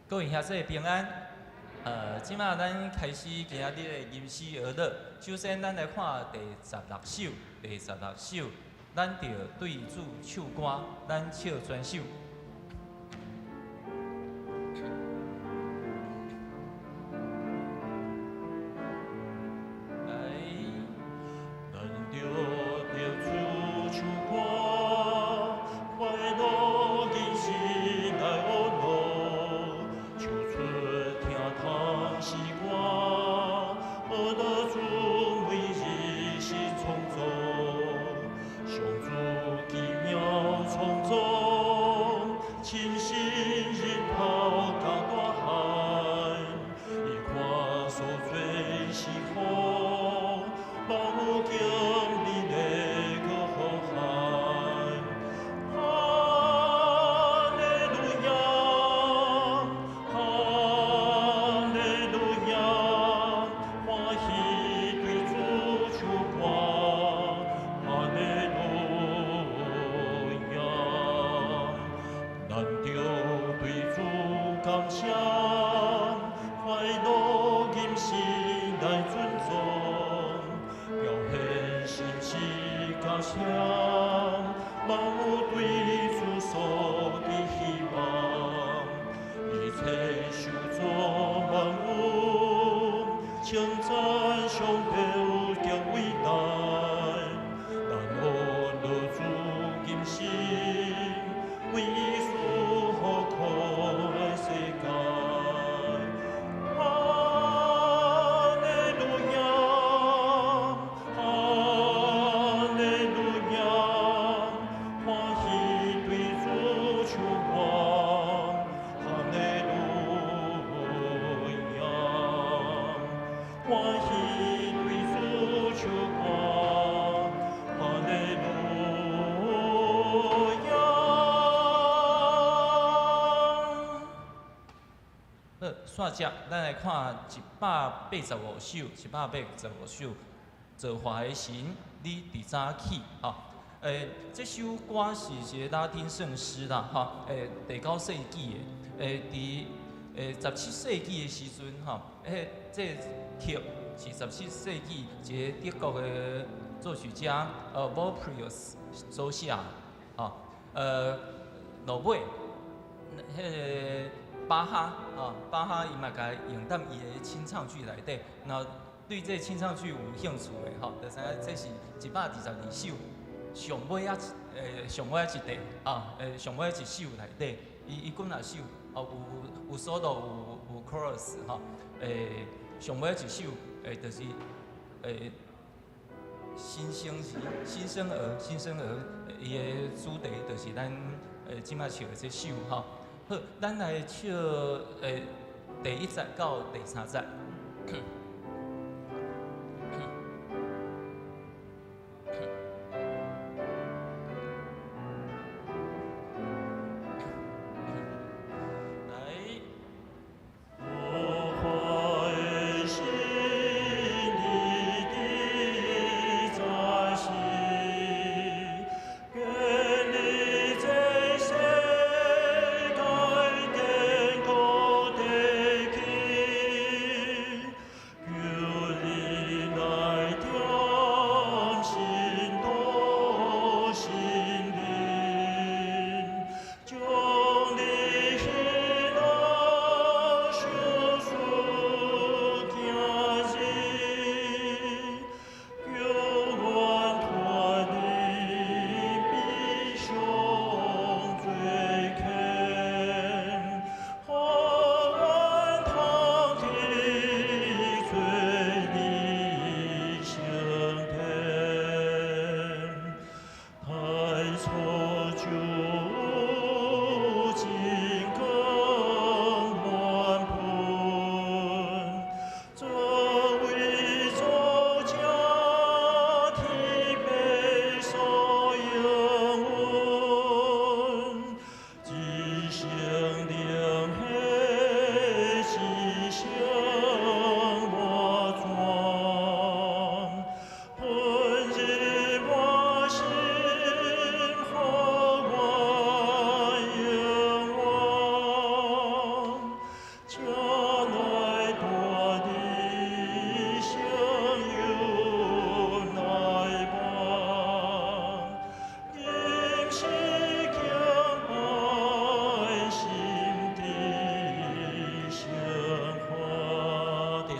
各位兄弟平安。這馬咱開始今仔日的吟詩學樂。首先，咱來看第十六首，第十六首，咱著對主唱歌，咱唱全首。來，咱著對主唱歌，快樂吟詩來學樂，唱出聽通詩歌，學樂主每日新創造，上主奇妙創造，親身日頭佮大漢，伊看所做是好，萬有經歷的閣浩瀚。哈利路亞，哈利路亞，歡喜對主唱歌，哈利路亞。咱著對主感謝，快樂吟詩來尊頌，表現心事感謝，萬有對主所的希望，一切受造萬物，稱讚上帝有極偉大，咱學樂主吟詩，為伊賜福可愛世界。哈利路亞，哈利路亞，歡喜對主唱歌，哈利路亞，歡喜對主唱歌，哈利路亞。好，煞接，咱來看185首，185首，造化的神，你佇早起？吼，這首歌是一個拉丁聖詩啦，吼，第九世紀的，佇17世紀的時陣，吼，彼這個曲是17世紀一個德國的作曲家Wolprius 所寫的，吼，落尾，彼个巴哈，吼，巴哈伊嘛共用踮伊的清唱劇內底，若對這個清唱劇有興趣的，吼，就知影這是122首上尾仔上尾仔一段，啊，上尾仔一首內底，伊幾若首，哦，有 solo 有 chorus 吼，上尾仔一首，就是新生兒、新生兒、新生兒，伊的主題就是咱這擺唱的這首吼。好，咱來唱第一節到第三節。來，我歡喜你的早起，願你這世界顛倒地去，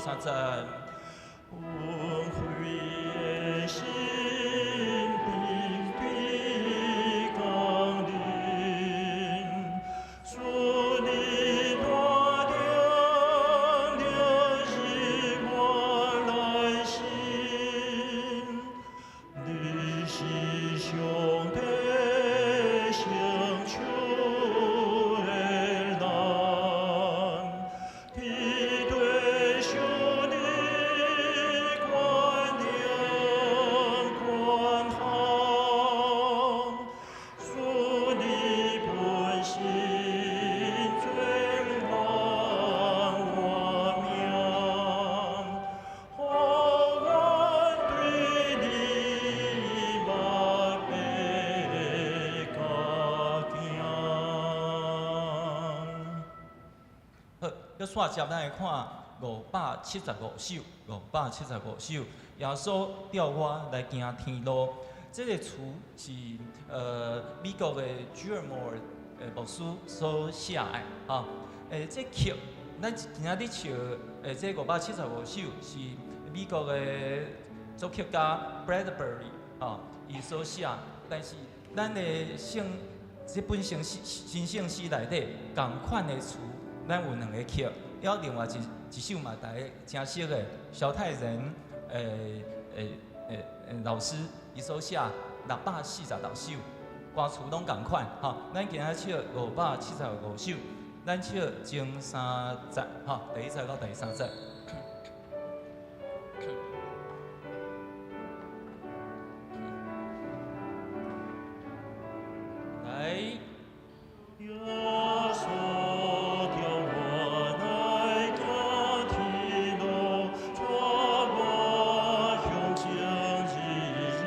三節。恩惠的神平必降臨，主你帶領著日我來行，你是上帝成就的人，天地受你權能管辖，主你本是全能活命，予阮對你目白甲行。好，閣煞接咱來看575首，575首，耶穌帶我來行天路。這個詞是美國的 Gilmore 牧師所寫的，吼。這曲咱今仔日唱這575首是美國的作曲家 Bradbury 吼，伊所寫，但是咱的聖這本聖詩新聖詩內底仝款的詞，咱有兩個曲，還有另外一首嘛，大家誠熟的蕭泰仁老師伊所寫646首歌詞攏仝款，吼。咱今仔唱575首，咱唱前三節，吼，第一節到第三節。來。耶穌帶我來行天路，帶我向前日日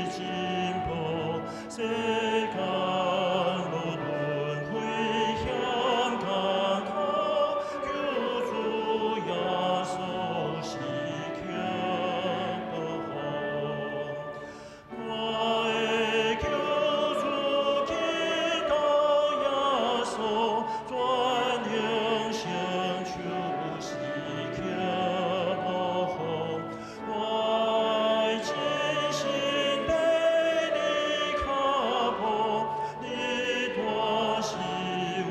進步。世間無論危險艱苦，救主耶穌時刻保護。我的救主基督耶穌，全能成就時刻保護。我愛盡心綴你跤步，你帶是阮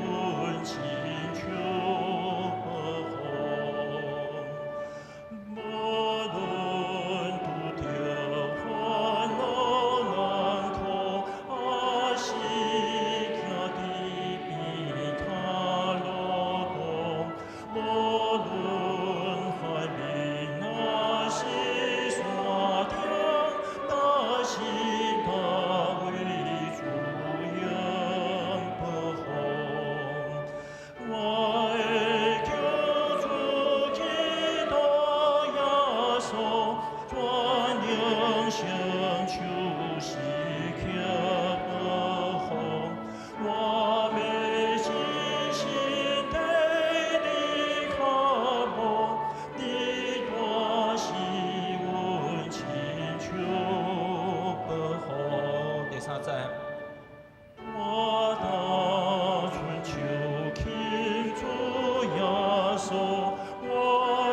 親像保護。無論拄著煩惱難苦，抑是行佇變跤路途，無論海面若是山頂，若是大為主應保護。我的救主基督耶穌，全能成就時刻保護。我欲盡心綴你跤步，你帶是阮親像保護。第三節。我單純手牽主耶穌，我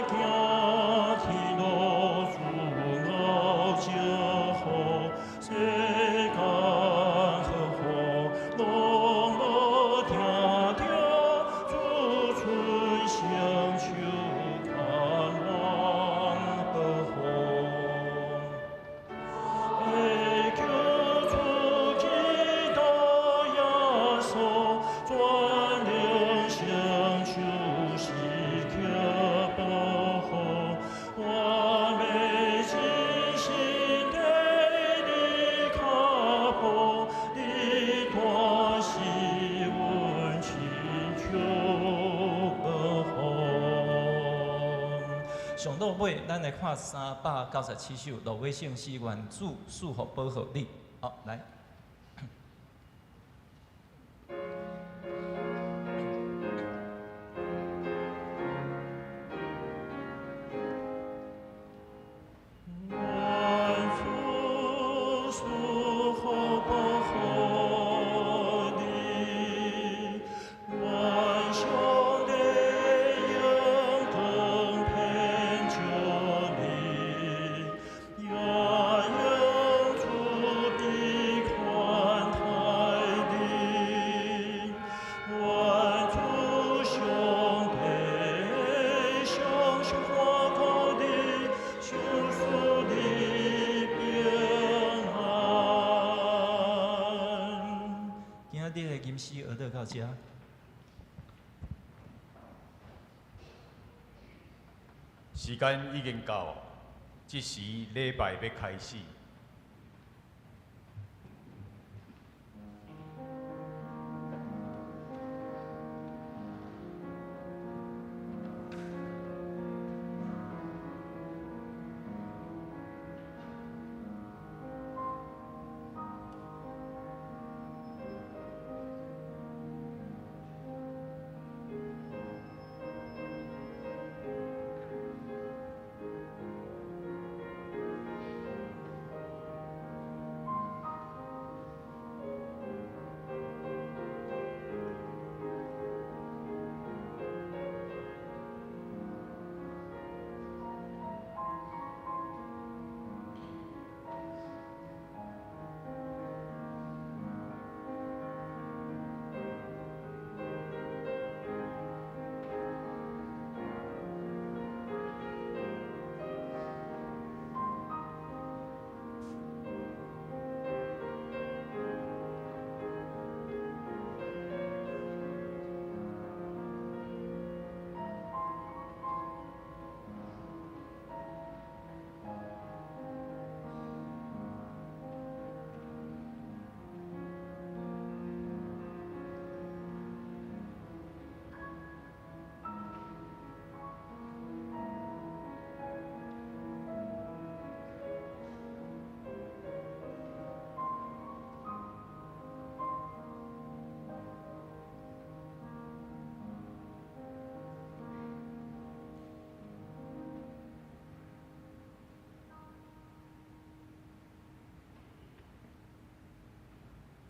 行天路主熬招呼，世間好禍攏無聽著，主伸雙手牽我保護。的救主基督耶穌，全能成就時刻保護。我欲盡心綴你跤步，你帶是阮親像保護。上落尾，咱來看397首，落尾聖詩，願主賜福保護你。好，來。願主賜福保護你，願上帝榮光遍到遮。時間已經到，這時禮拜欲開始。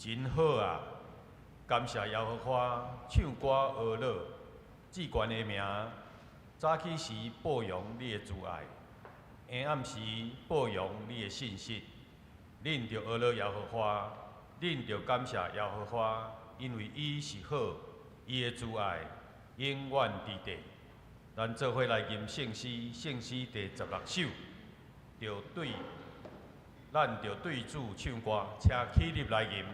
真好啊！感謝耶和華，唱歌呵樂，至懸的名。早起時報揚你的慈愛，下暗時報揚你的信實。恁著呵樂耶和華，恁著感謝耶和華，因為伊是好，伊的慈愛永遠佇地。咱做伙來吟聖詩，聖詩第16首，著對，咱著對主唱歌，請起立來吟。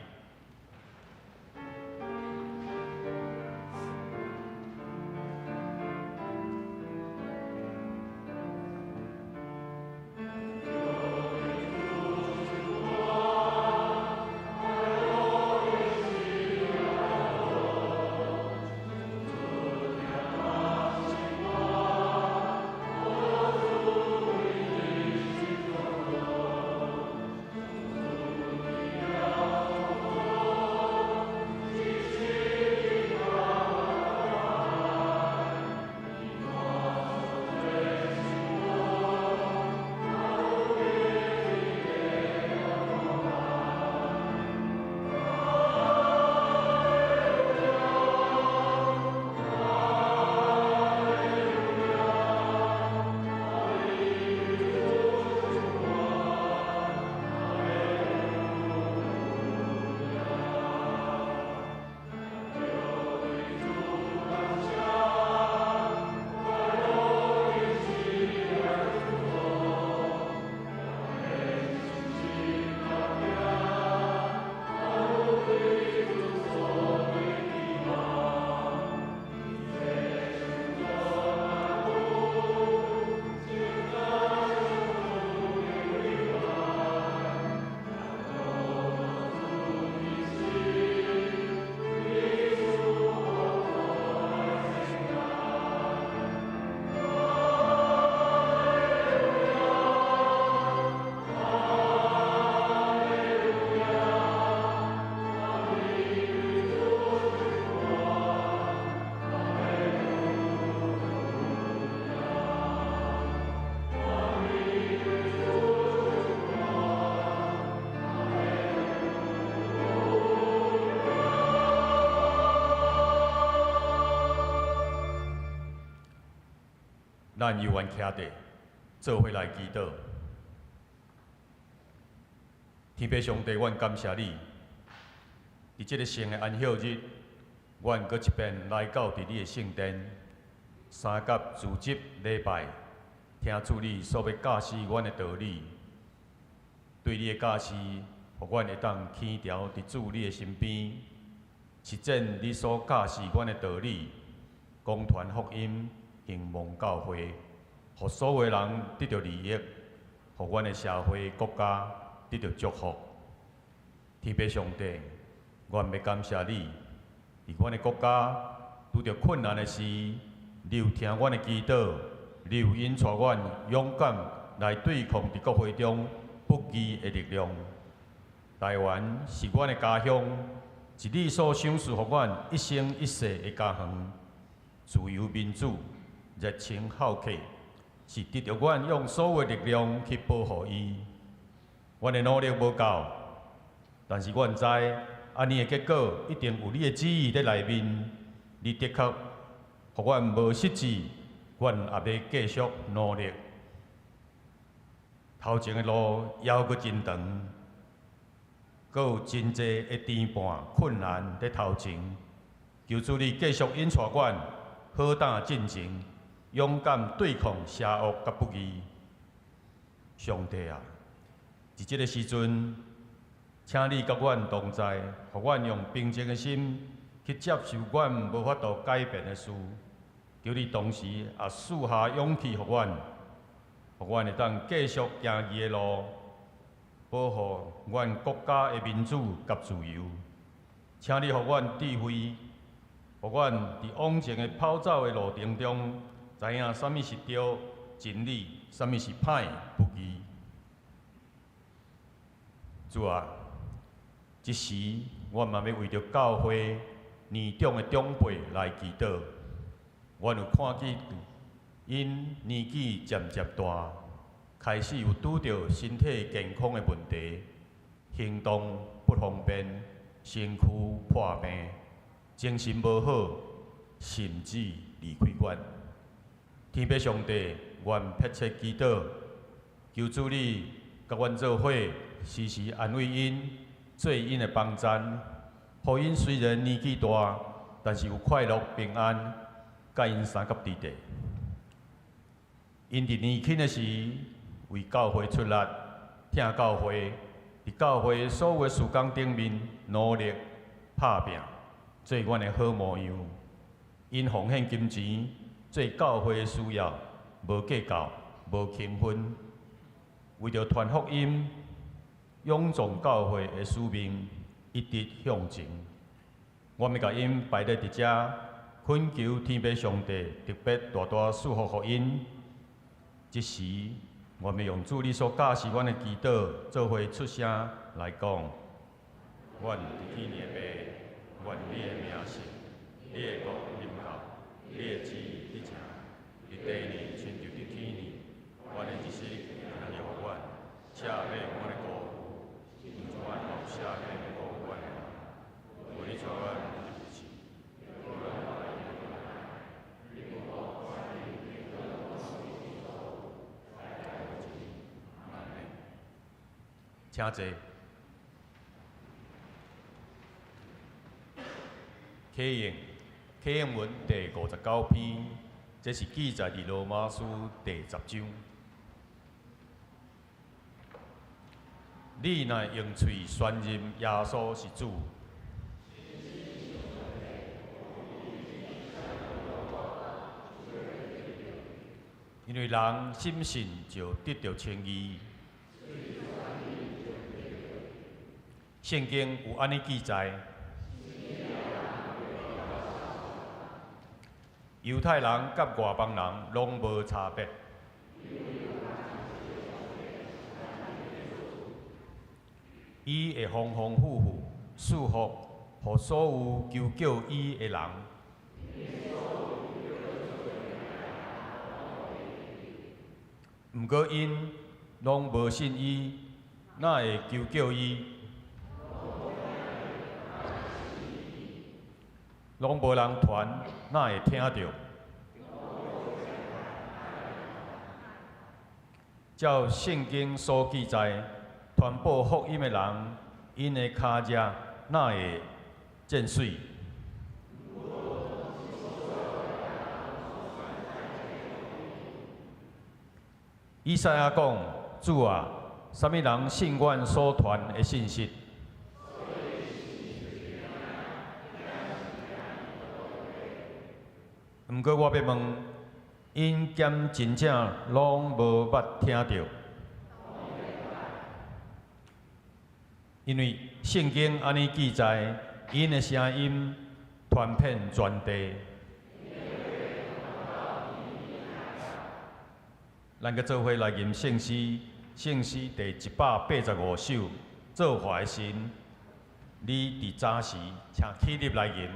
咱猶原徛佇，做伙來祈禱。天父上帝，阮感謝你，佇這个聖的安息日，阮閣一遍來到佇你的聖殿，三甲組織禮拜，聽主你所欲教示阮的道理。對你的教示，予阮會當牽牢佇主你的身邊，实践你所教示阮的道理，广传福音，兴旺教会，予所有人得著利益，予阮的社會國家得著祝福。天父上帝，阮欲感謝你，佇阮的國家拄著困難的時，你有聽阮的祈禱，你有引帶阮勇敢來對抗佇國會中不義的力量。台灣是阮的家鄉，是你所賞賜予阮一生一世的家園。自由民主、熱情好客，是值得阮用所有力量去保護伊。阮的努力無夠，但是阮知，按呢的結果一定有你的旨意佇內面。你的確予阮無失志，阮也欲繼續努力。頭前的路猶閣真長，閣有真濟的牽絆困難佇頭前。求主你繼續引帶阮，好膽進前，勇敢對抗邪惡佮不義。上帝啊，佇這个時陣，請你佮阮同在，予阮用平靜的心去接受阮無法度改變的事。求你同時也賜下勇氣予阮，予阮會當繼續行義的路，保護阮國家的民主佮自由。請你予阮智慧，予阮佇往前的跑走的路程中，知影啥物是對真理，啥物是歹不義。主啊，這時我嘛欲為著教會年長的長輩來祈禱。阮有看見𪜶年紀漸漸大，開始有拄著身體健康的問題，行動不方便，身軀破病，精神無好，甚至離開阮。天父上帝，阮迫切祈禱，求主你佮阮做伙，時時安慰𪜶，做𪜶的幫贊，予𪜶雖然年紀大，但是有快樂平安，佮𪜶相佮佇咧。𪜶佇年輕的時，為教會出力，疼教會，佇教會所有的事工頂面努力拍拚，做阮的好模樣。𪜶奉獻金錢，做教會的需要，無計較，無輕分，為著傳福音、仰仗教會的使命，一直向前。我欲共𪜶擺佇遮，懇求天父上帝特別大大賜福予𪜶。這時，我欲用主你所教示阮的祈禱，做伙出聲來講：阮佇天的父，願你的名聖，你的國臨到，你的旨意得成，佇地呢親像佇天呢。阮的一食今日予阮，赦免阮的過錯，親像阮赦免過阮的人。無你帶阮入試。請坐。啟應，啟應文第59篇，這是記載佇羅馬書第十章。你若用喙宣認耶穌是主，因為人深信就得著稱義。聖經有按呢記載：猶太人佮外邦人攏無差別。伊會豐豐富富賜福予所有求叫伊的人。毋過𪜶攏無信伊，哪會求叫伊？攏無人傳，哪會聽著？照聖經所記載，傳播福音的人，𪜶的跤跡哪會見水？以賽亞講：主啊，啥物人信阮所傳的信息？過我欲問，𪜶敢真正攏無捌聽著？因為聖經按呢記載，𪜶的聲音傳遍全地。咱閣做伙來吟聖詩，聖詩第185首，造化的神，你佇早時，請起立來吟。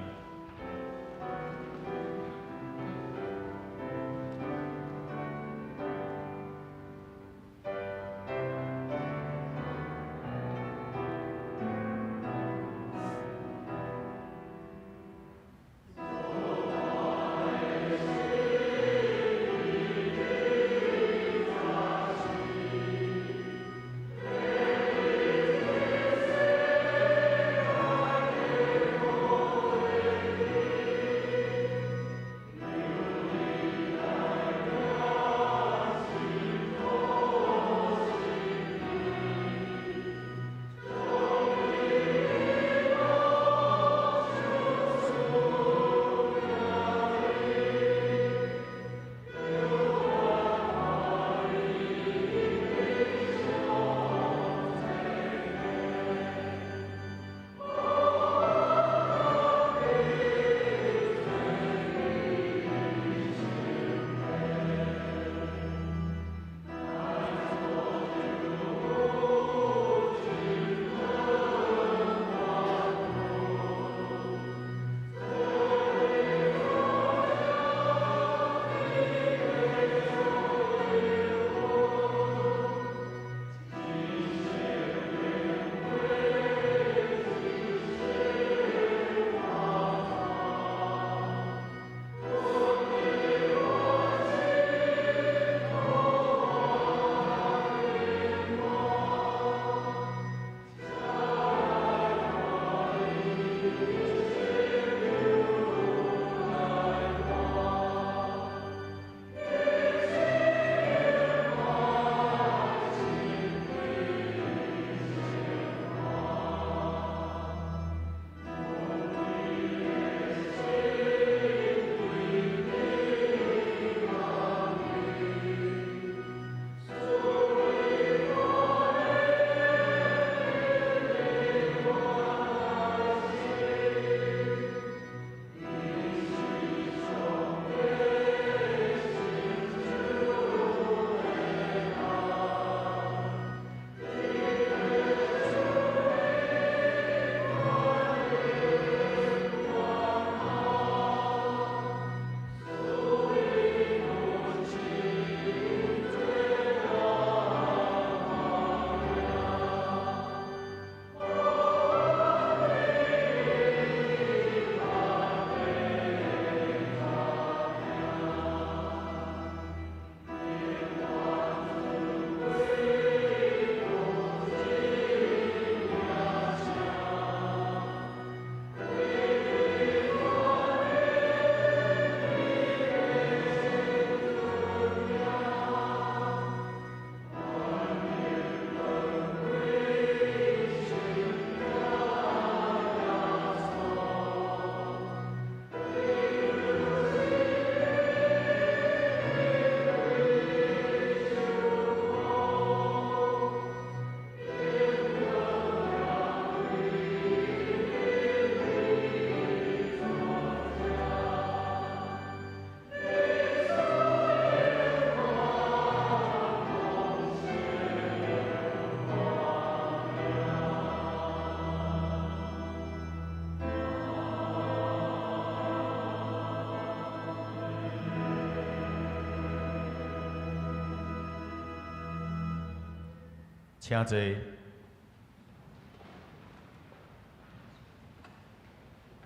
請坐。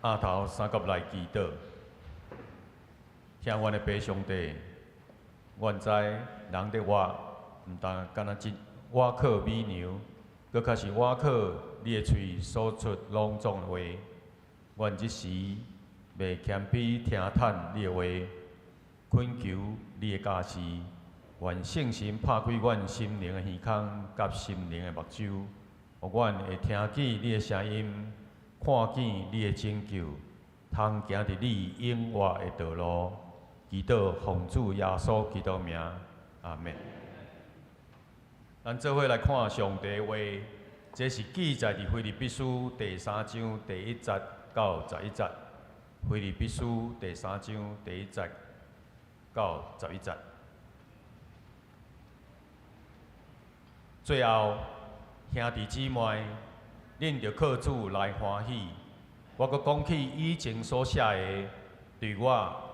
額頭三角來祈禱，聽阮的父上帝，阮知人佇活，毋但干焦只倚靠米糧，閣較是倚靠你的喙所出攏總的話。阮這時袂謙卑聽趁你的話，懇求你的教示，願聖神拍開阮心靈的耳孔佮心靈的目睭，予阮會聽見你的聲音，看見你的拯救，通行佇你永活的道路。祈禱奉主耶穌基督名，阿們。咱做伙來看上帝話，這是記載佇腓立比書第三章第一節到十一節。腓立比書第三章第一節到十一節。最後，兄弟姊妹，恁著靠主來歡喜。我閣講起以前所寫的，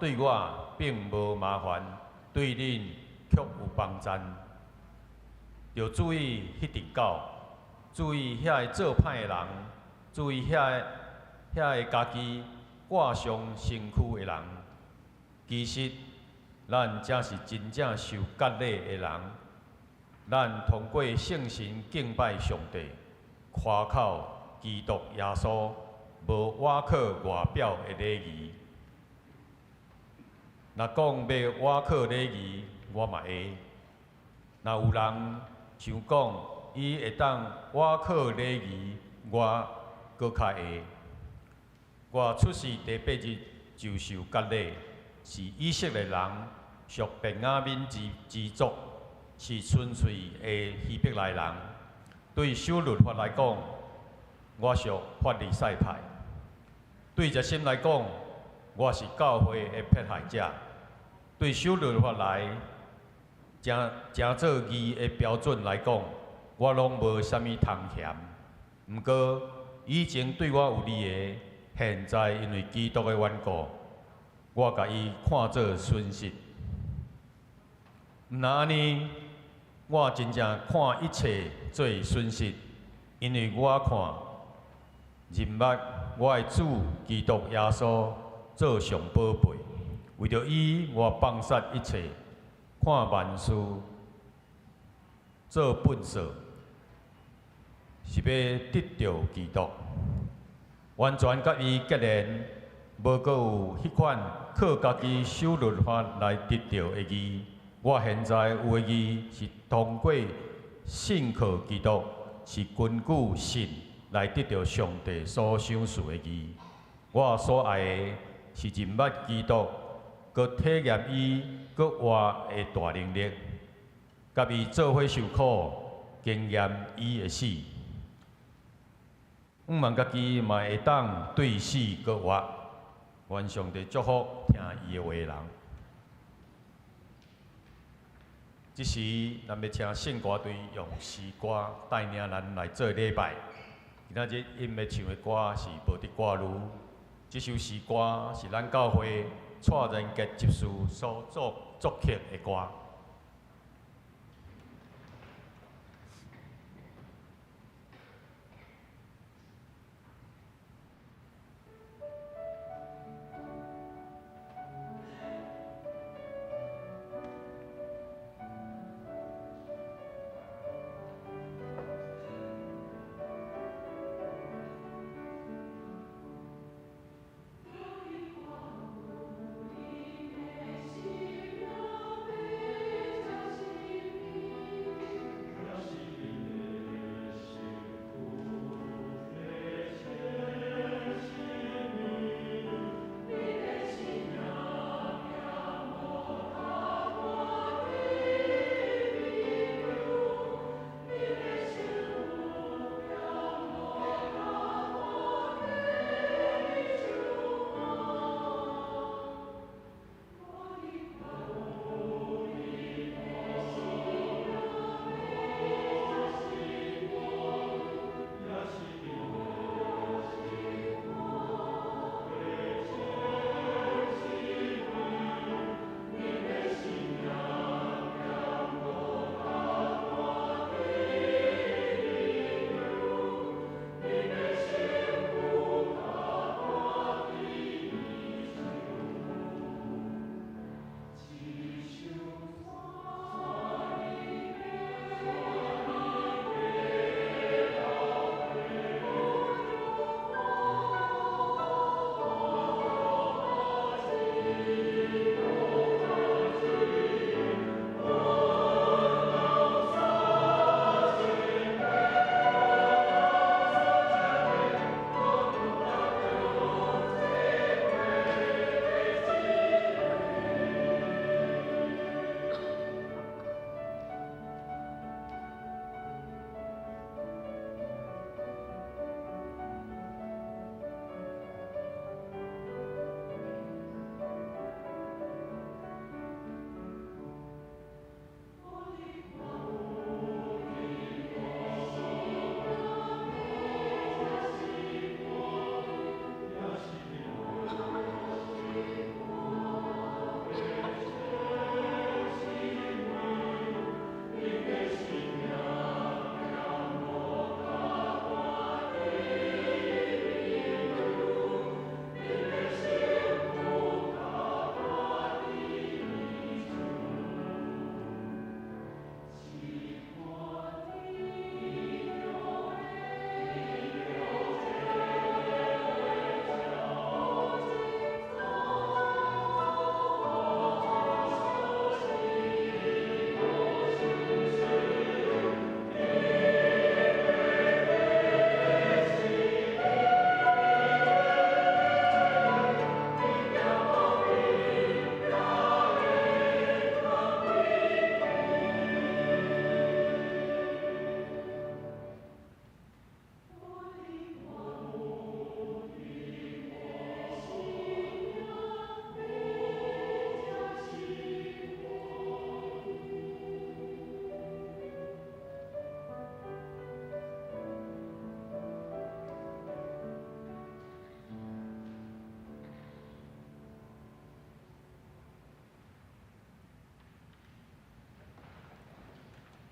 對我並無麻煩，對恁卻有幫贊。著注意彼隻狗，注意遐个做歹的人，注意遐个家己掛傷身軀的人。其實，咱才是真正受割禮的人。咱通過聖神敬拜上帝，誇口基督耶穌，無倚靠外表的禮儀。若講欲倚靠禮儀，我嘛會。若有人想講伊會當倚靠禮儀，我閣較會。我出世第八日就受割禮，是以色列人，屬便雅憫支族，是純粹的希伯來人。對守律法來講，我屬法利賽派；對熱心來講，我是教會的迫害者。對守律法來，成做義的標準來講，我攏無啥物通嫌。毋過以前對我有利的，現在因為基督的緣故，我共伊看做損失。毋但按呢，我真正看一切做損失，因為我看認捌我的主基督耶穌做上寶貝，為著伊，我放殺一切，看萬事做糞掃，是欲得著基督，完全佮伊結連，無閣有彼款靠家己守律法來得著的義。我現在有的義是通過信靠基督，是根據信來得著上帝所賞賜的義。我所愛的是認捌基督，閣體驗伊閣活的大能力，佮伊做伙受苦，經驗伊的死，向望家己嘛會當對死閣活。願上帝祝福聽伊的話的人。這時，咱欲請聖歌隊用詩歌帶領咱來做禮拜。今仔日𪜶欲唱的歌是《無得掛慮》，這首詩歌是咱教會蔡仁傑執事所作作曲的歌。無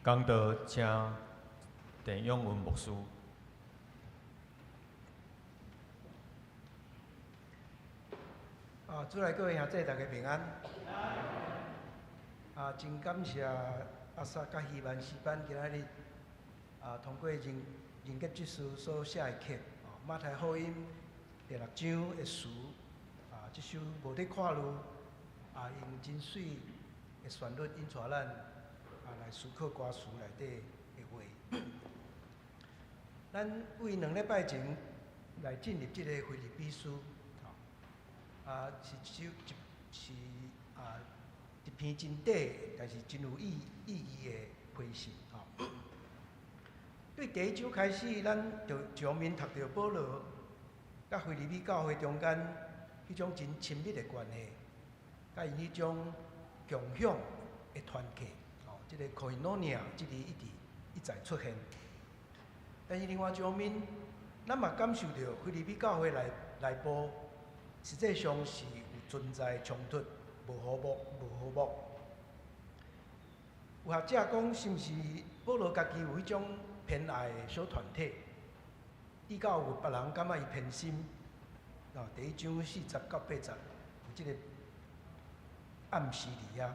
講道請鄭永文牧師。啊，主內各位兄弟，大家平安。啊，真感謝阿薩佮希曼詩班今仔日啊，通過人格執事所寫的曲，哦，馬太福音第六章的詞，啊，這首無得看路，啊，用真媠的旋律引帶咱啊來思考歌詞內底的話。咱為2禮拜前來進入這个腓立比書，啊，是一首一是啊一篇真短，但是真有意義的批信吼。對第一章開始，咱就一方面讀著保羅佮腓立比教會中間彼種真親密的關係，佮𪜶彼種共享的團契，吼，這個 koinonia 這个一直一再出現。但是另外一方面，咱嘛感受著腓立比教會內部實際上是有存在衝突、無和睦、無和睦。有學者講，是毋是保羅家己有彼種偏愛的小團體，以到有別人感覺伊偏心。啊，第一章40到80有這個暗示佇遐。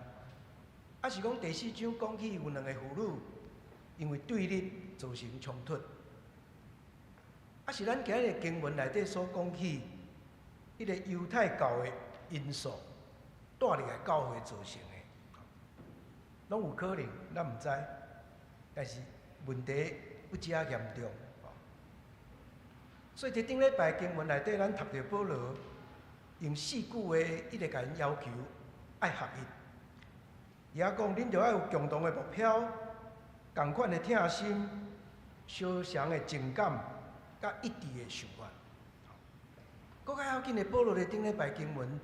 啊，是講第四章講起有兩个婦女，因為對立造成衝突。啊，是咱今日經文內底所講起，彼个猶太教的因素帶入來教會造成的，攏有可能，咱毋知。但是問題不遮嚴重。所以佇頂禮拜經文內底，咱讀著保羅用四句話一直共𪜶要求愛合一。伊猶講，恁著愛有共同的目標、仝款的疼心、相像的情感、佮一致的想法。閣較要緊的，保羅佇頂禮拜經文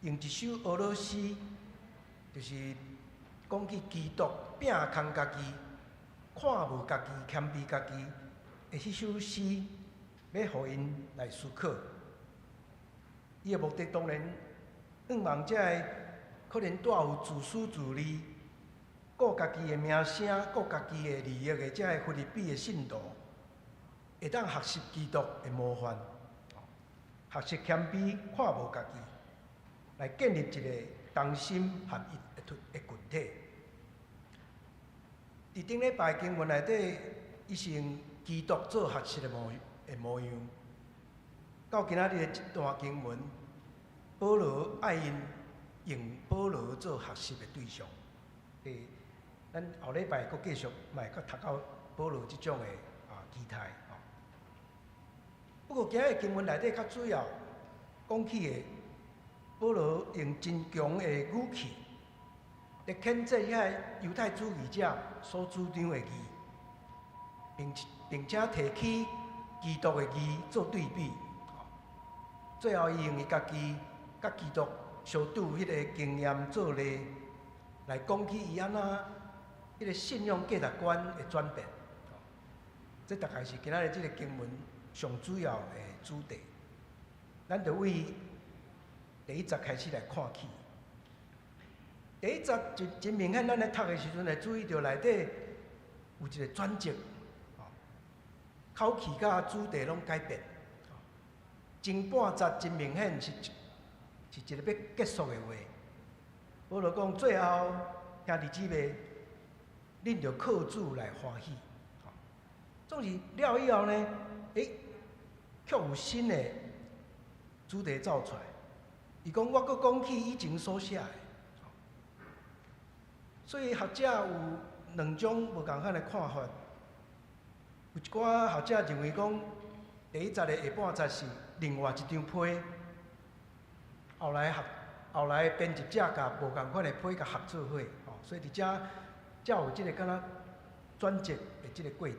用一首俄羅詩，就是講起基督摒空家己、看無家己、謙卑家己的彼首詩，欲予𪜶來思考。伊的目的當然，向望這个可能帶有自私自利、顧家己的名聲、顧家己的利益的這个腓立比的信徒，會當學習基督的模範，學習謙卑、看無家己，來建立一个同心合一的群體。佇頂禮拜經文內底，伊是用基督做學習的模樣。到今仔日的這段經文，保羅愛𪜶用保羅做學習的對象。咱後禮拜閣繼續，嘛會閣讀到保羅這種的啊期待。不過今日經文內底較主要講起的，保羅用真強的語氣，來譴責遐猶太主義者所主張的義，並且提起基督的義做對比。最後，伊用伊家己佮基督相拄彼个經驗做例，來講起伊按怎彼个信仰價值觀的轉變。這大概是今仔日這个經文上主要的主題。咱就為第一節開始來看起。第一節真明顯，咱咧讀的時陣會注意著內底有一個轉折，口氣佮主題攏改變。前半節真明顯是一个欲結束的話。保羅講最後，兄弟姊妹，恁著靠主來歡喜。總是了以後呢，卻有新的主題走出來。伊講我閣講起以前所寫的，所以學者有兩種無仝款的看法。有一寡學者認為講，第一節的下半節是另外一張批，後來編輯者共無仝款的批共合做伙，所以佇遮才有這个敢若轉折的這个過程。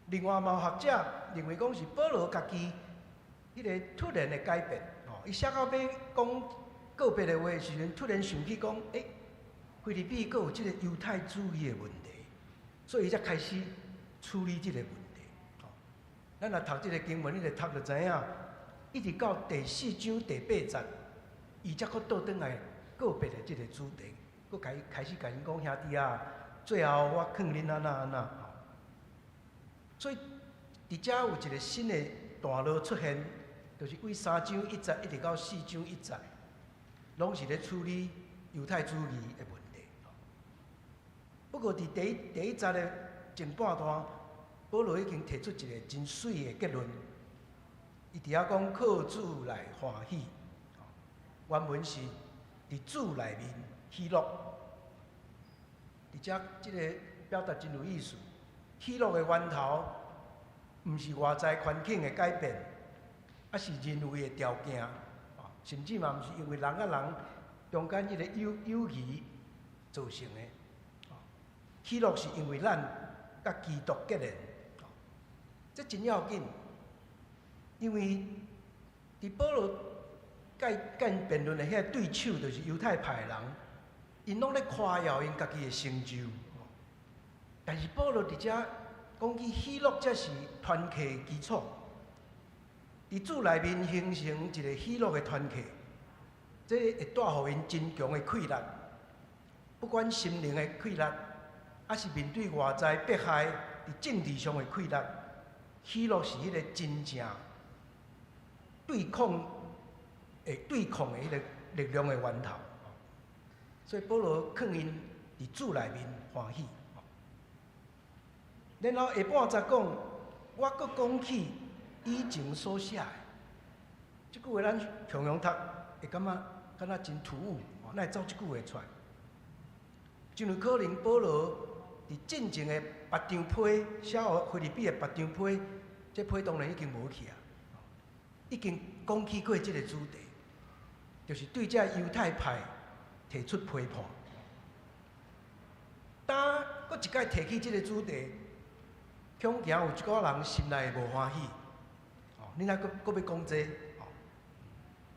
另外嘛有學者認為講是保羅家己彼个突然的改變，伊寫到欲講告別的話的時陣，突然想起講，腓立比閣有這个猶太主義的問題，所以伊才開始處理這个問題。咱若讀這个經文，你就讀就知影，一直到第四章第八節，伊才閣倒轉來告別的這个主題，閣開始共𪜶講兄弟啊，最後我勸恁按怎按怎。所以佇遮有一個新的段落出現，就是對3章1節一直到4章1節，攏是咧處理猶太主義的問題。不過佇第一節的前半段，保羅已經提出一個真媠的結論。伊佇遐講靠主來歡喜，原文是佇主內面喜樂。佇遮這个表達真有意思，喜樂的源頭，毋是外在環境的改變，抑是人為的條件，甚至嘛毋是因為人佮人中間彼个友誼造成的。喜樂是因為咱佮基督結連，這真要緊，因為佇保羅佮𪜶辯論的彼個對手，就是猶太派的人，𪜶攏咧誇耀𪜶家己的成就。但是保羅佇遮講起喜樂，才是團契的基礎。佇主內面形成一個喜樂的團契，這會帶予𪜶真強的氣力，不管心靈的氣力，抑是面對外在迫害佇政治上的氣力，喜樂是彼個真正會對抗的彼個力量的源頭。所以保羅勸𪜶佇主內面歡喜。然後下半節講，我閣講起以前所寫的，這句話咱常常讀，會感覺敢若真突兀，哪會走這句話出來？真有可能保羅佇進前的別張批寫予腓立比的別張批，這批當然已經無去啊，已經講起過這个主題，就是對這猶太派提出批判。當閣一擺提起這个主題，恐驚有一寡人心內無歡喜，哦，你若閣閣欲講這個，哦，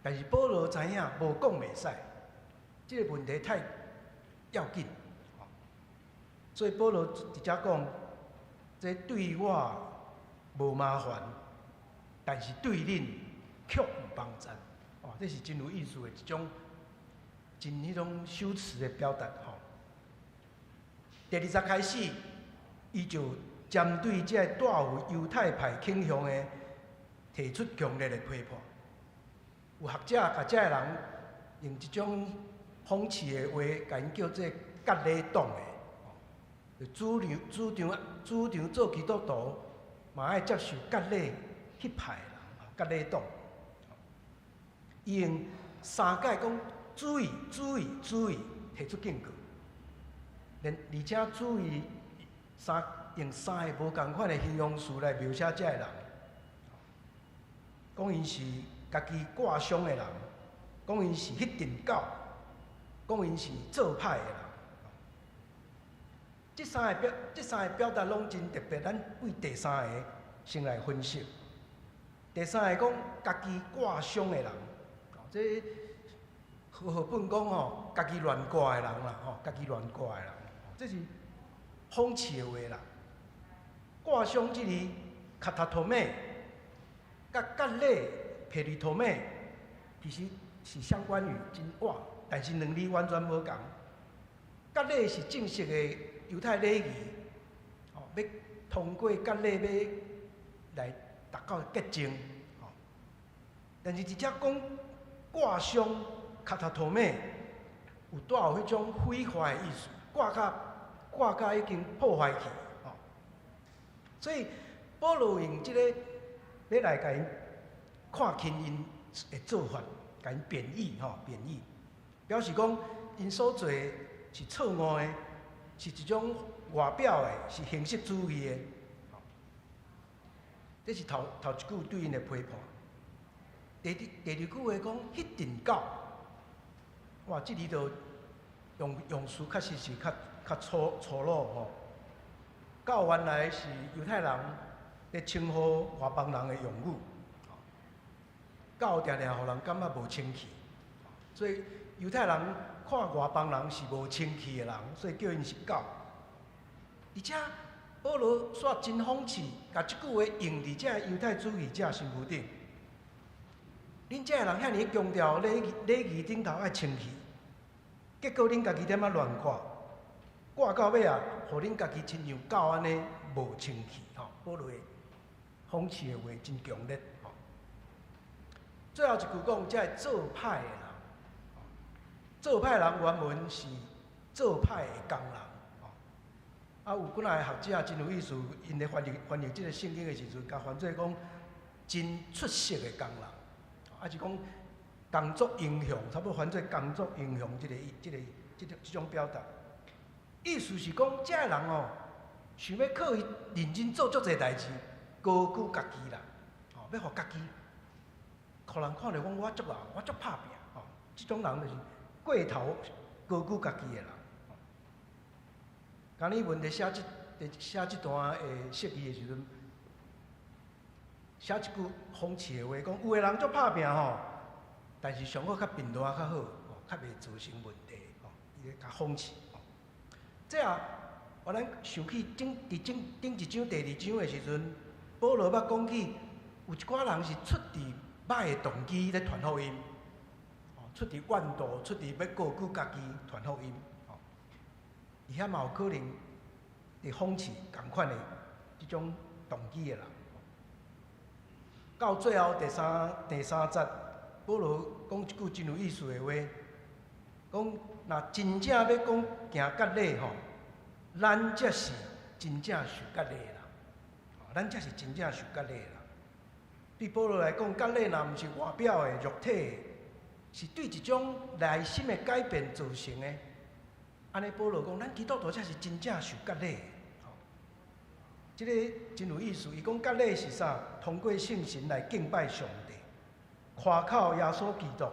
但是保羅知影無講袂使，這个問題太要緊，所以保羅佇遮講，這對我無麻煩，但是對恁卻有幫助，哦，這是真有意思的一種真彼種修辭的表達，吼。第二節開始，伊就針對這個帶有猶太派傾向的，提出強烈的批判。有學者共這个人用一種諷刺的話，共𪜶叫做割禮黨的，主張做基督徒嘛愛接受割禮彼派的人，割禮黨。伊用三擺講注意、注意、注意，提出警告。連而且注意三用三个無仝款的形容詞來描寫這个人，講𪜶是家己割傷的人，講𪜶是彼陣狗，講𪜶是做歹的人。這三个表達攏真特別，咱對第三个先來分析。第三个講家己割傷的人，這和合本講吼，家己亂割的人啦，吼，家己亂割的人，這是諷刺的話啦。割傷這字，katatome，佮割禮 peritome，其實是相關語，真倚，但是兩字完全無仝。割禮是正式的猶太禮儀，哦，欲通過割禮欲來達到潔淨，哦。但是佇遮講割傷 katatome，有帶有彼種毀壞的意思，割甲已經破壞去，哦。所以保羅用這個欲來共𪜶看輕𪜶的做法，共𪜶貶義吼，貶義，表示講𪜶所做的是錯誤的，是一種外表的，是形式主義的。這是頭頭一句對𪜶的批判。第二句話講彼陣狗，哇！這裡就用詞確實是較粗魯吼。狗原來是猶太人咧稱呼外邦人的用語，狗定定予人感覺無清氣，所以猶太人看外邦人是無清氣的人，所以叫𪜶是狗。而且保羅煞真諷刺，共這句話用佇這猶太主義者身軀頂。恁這个人遐爾強調禮儀頂頭愛清氣，結果恁家己踮遐亂割。掛到尾啊，予恁家己親像狗按呢無清氣吼。保羅的諷刺的話真強烈吼。最後一句講，這个做歹的人，做歹人原文是做歹的工人。啊，有幾若个學者真有意思，𪜶咧翻譯翻譯這个聖經的時陣，共翻做講真出色的工人，抑是講工作英雄，差不多翻做工作英雄這个、這个、這個、這種表達。意思是講，這个人哦，想欲靠伊認真做足濟代誌，高舉家己啦，吼，欲予家己，予人看著講我足𠢕，我足拍拚，吼，這種人就是過頭高舉家己的人。加爾文佇寫這佇寫這段的釋義的時陣，寫一句諷刺的話，講有的人足拍拚吼，但是上好較貧惰較好，吼，較袂造成問題，吼，伊咧較諷刺。這啊，予咱想起頂佇頂頂一章、第二章的時陣，保羅捌講起有一寡人是出自歹的動機咧傳福音，哦，出自怨妒，出自欲高舉家己傳福音，哦，伊遐嘛有可能佇諷刺仝款的這種動機的人。到最後第三節，保羅講一句真有意思的話，講若真正欲講行割禮吼，咱才是真正受割禮的人，咱才是真正受割禮的人。對保羅來講，割禮若毋是外表的肉體的，是對一種內心的改變造成的。按呢，保羅講，咱基督徒才是真正受割禮的。這个真有意思。伊講割禮是啥？通過聖神來敬拜上帝，誇口耶穌基督，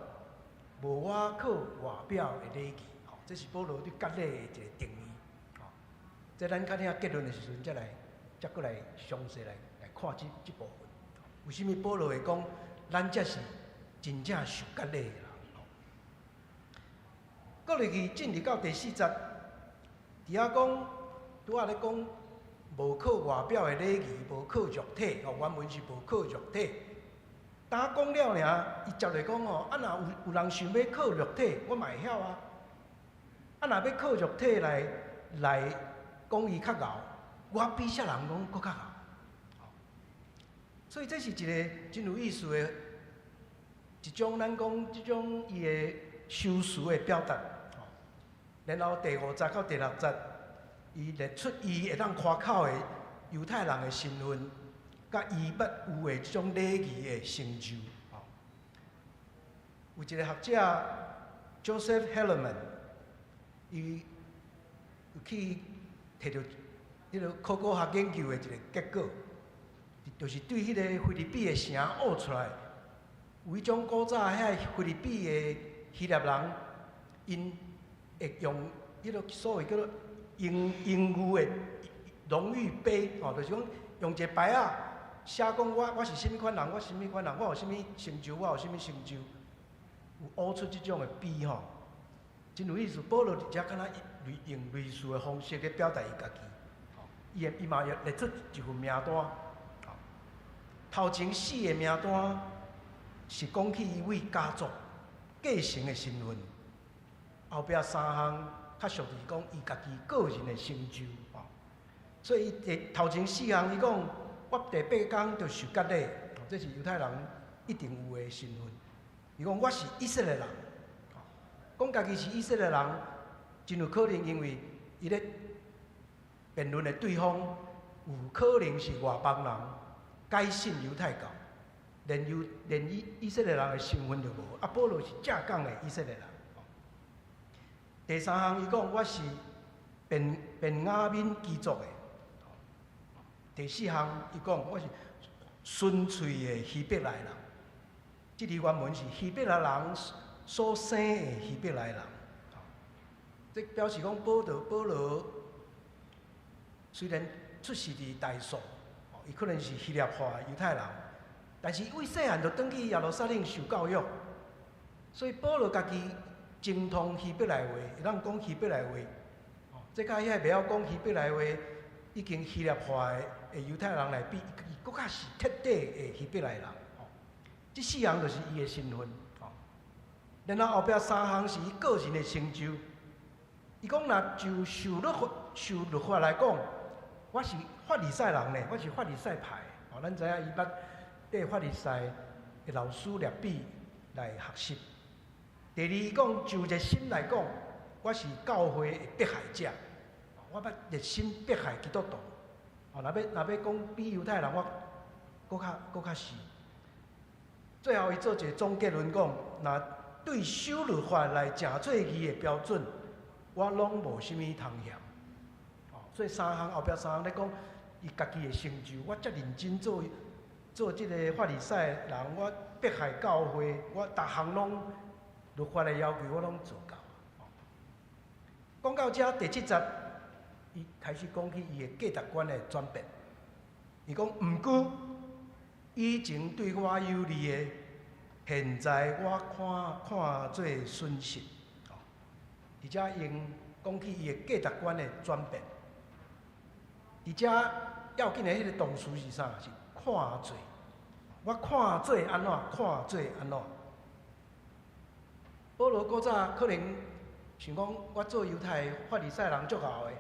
無倚靠外表的禮儀。吼，這是保羅對割禮的一個定義。吼，這咱較聽結論的時陣，才來，才閣來詳細來來看這這部分。為啥物保羅會講，咱才是真正受割禮的人？閣入去進入到第四節，佇遐講，拄仔咧講，無靠外表的禮儀，無靠肉體，吼，原文是無靠肉體。當講了爾，伊接來講吼，啊，若有有人想欲靠肉體，我嘛會曉啊。啊，若欲靠肉體來來講伊較𠢕，我比啥人攏閣較𠢕。所以這是一个真有意思的，一種咱講這種伊的修辭的表達。然後第五節到第六節，伊列出伊會當誇口的猶太人的身份，佮伊捌有的這種禮儀的成就。有一个學者 Joseph Hellerman，伊有去提著彼个考古學研究的一个結果，就是對彼个腓立比的城挖出來，有彼種古早遐腓立比的希臘人，𪜶會用彼个所謂叫做榮榮譽的榮譽碑，吼，就是講用一个牌仔寫講我我是啥物款人，我是啥物款人，我有啥物成就，我有啥物成就，有挖出這種的碑吼，真有意思。保羅佇遮敢若用類似的方式咧表達伊家己，伊會伊嘛會列出一份名單。頭前四个名單是講起伊為家族繼承的身份，後壁三項較屬於講伊家己個人的成就。所以伊第頭前四項，伊講我第八工就受割禮，這是猶太人一定有的身份。伊講我是以色列人，講家己是以色列人，真有可能因為伊咧辯論的對方有可能是外邦人，改信猶太教，連猶連以以色列人的身份都無。啊，保羅是正港的以色列人。第三項，伊講我是便便雅憫支族的。第四項，伊講我是純粹的希伯來人。這裡原文是希伯來人所生的希伯來人。這表示講保羅保羅雖然出世佇大數，伊可能是希臘化的猶太人，但是為細漢就轉去耶路撒冷受教育，所以保羅家己精通希伯來話，會當講希伯來話。這佮遐袂曉講希伯來話、已經希臘化的猶太人來比，伊閣較是徹底的希伯來人。這四項就是伊的身份。然後後壁三項是伊個人的成就。伊講若就受律法來講，我是法利賽人呢，我是法利賽派。哦，咱知影伊捌綴法利賽的老師辣彼來學習。第二，伊講就熱心來講，我是教會的迫害者。我捌熱心迫害基督徒。哦，若欲講比猶太人，我閣較是。最後，伊做一個總結論講，若對守律法來成做義的標準，我攏無啥物通嫌。哦，所以三項後壁三項咧講，伊家己的成就，我遮認真做這个法利賽人，我迫害教會，我逐項攏律法的要求，我攏做到。講到遮第七節，伊開始講起伊的價值觀的轉變。伊講，毋過以前對我有利的，現在我看做損失。佇遮用講起伊的價值觀的轉變。佇遮要緊的彼个動詞是啥？是看做。我看做按怎？看做按怎？保羅古早可能想講，我做猶太法利賽人足𠢕的，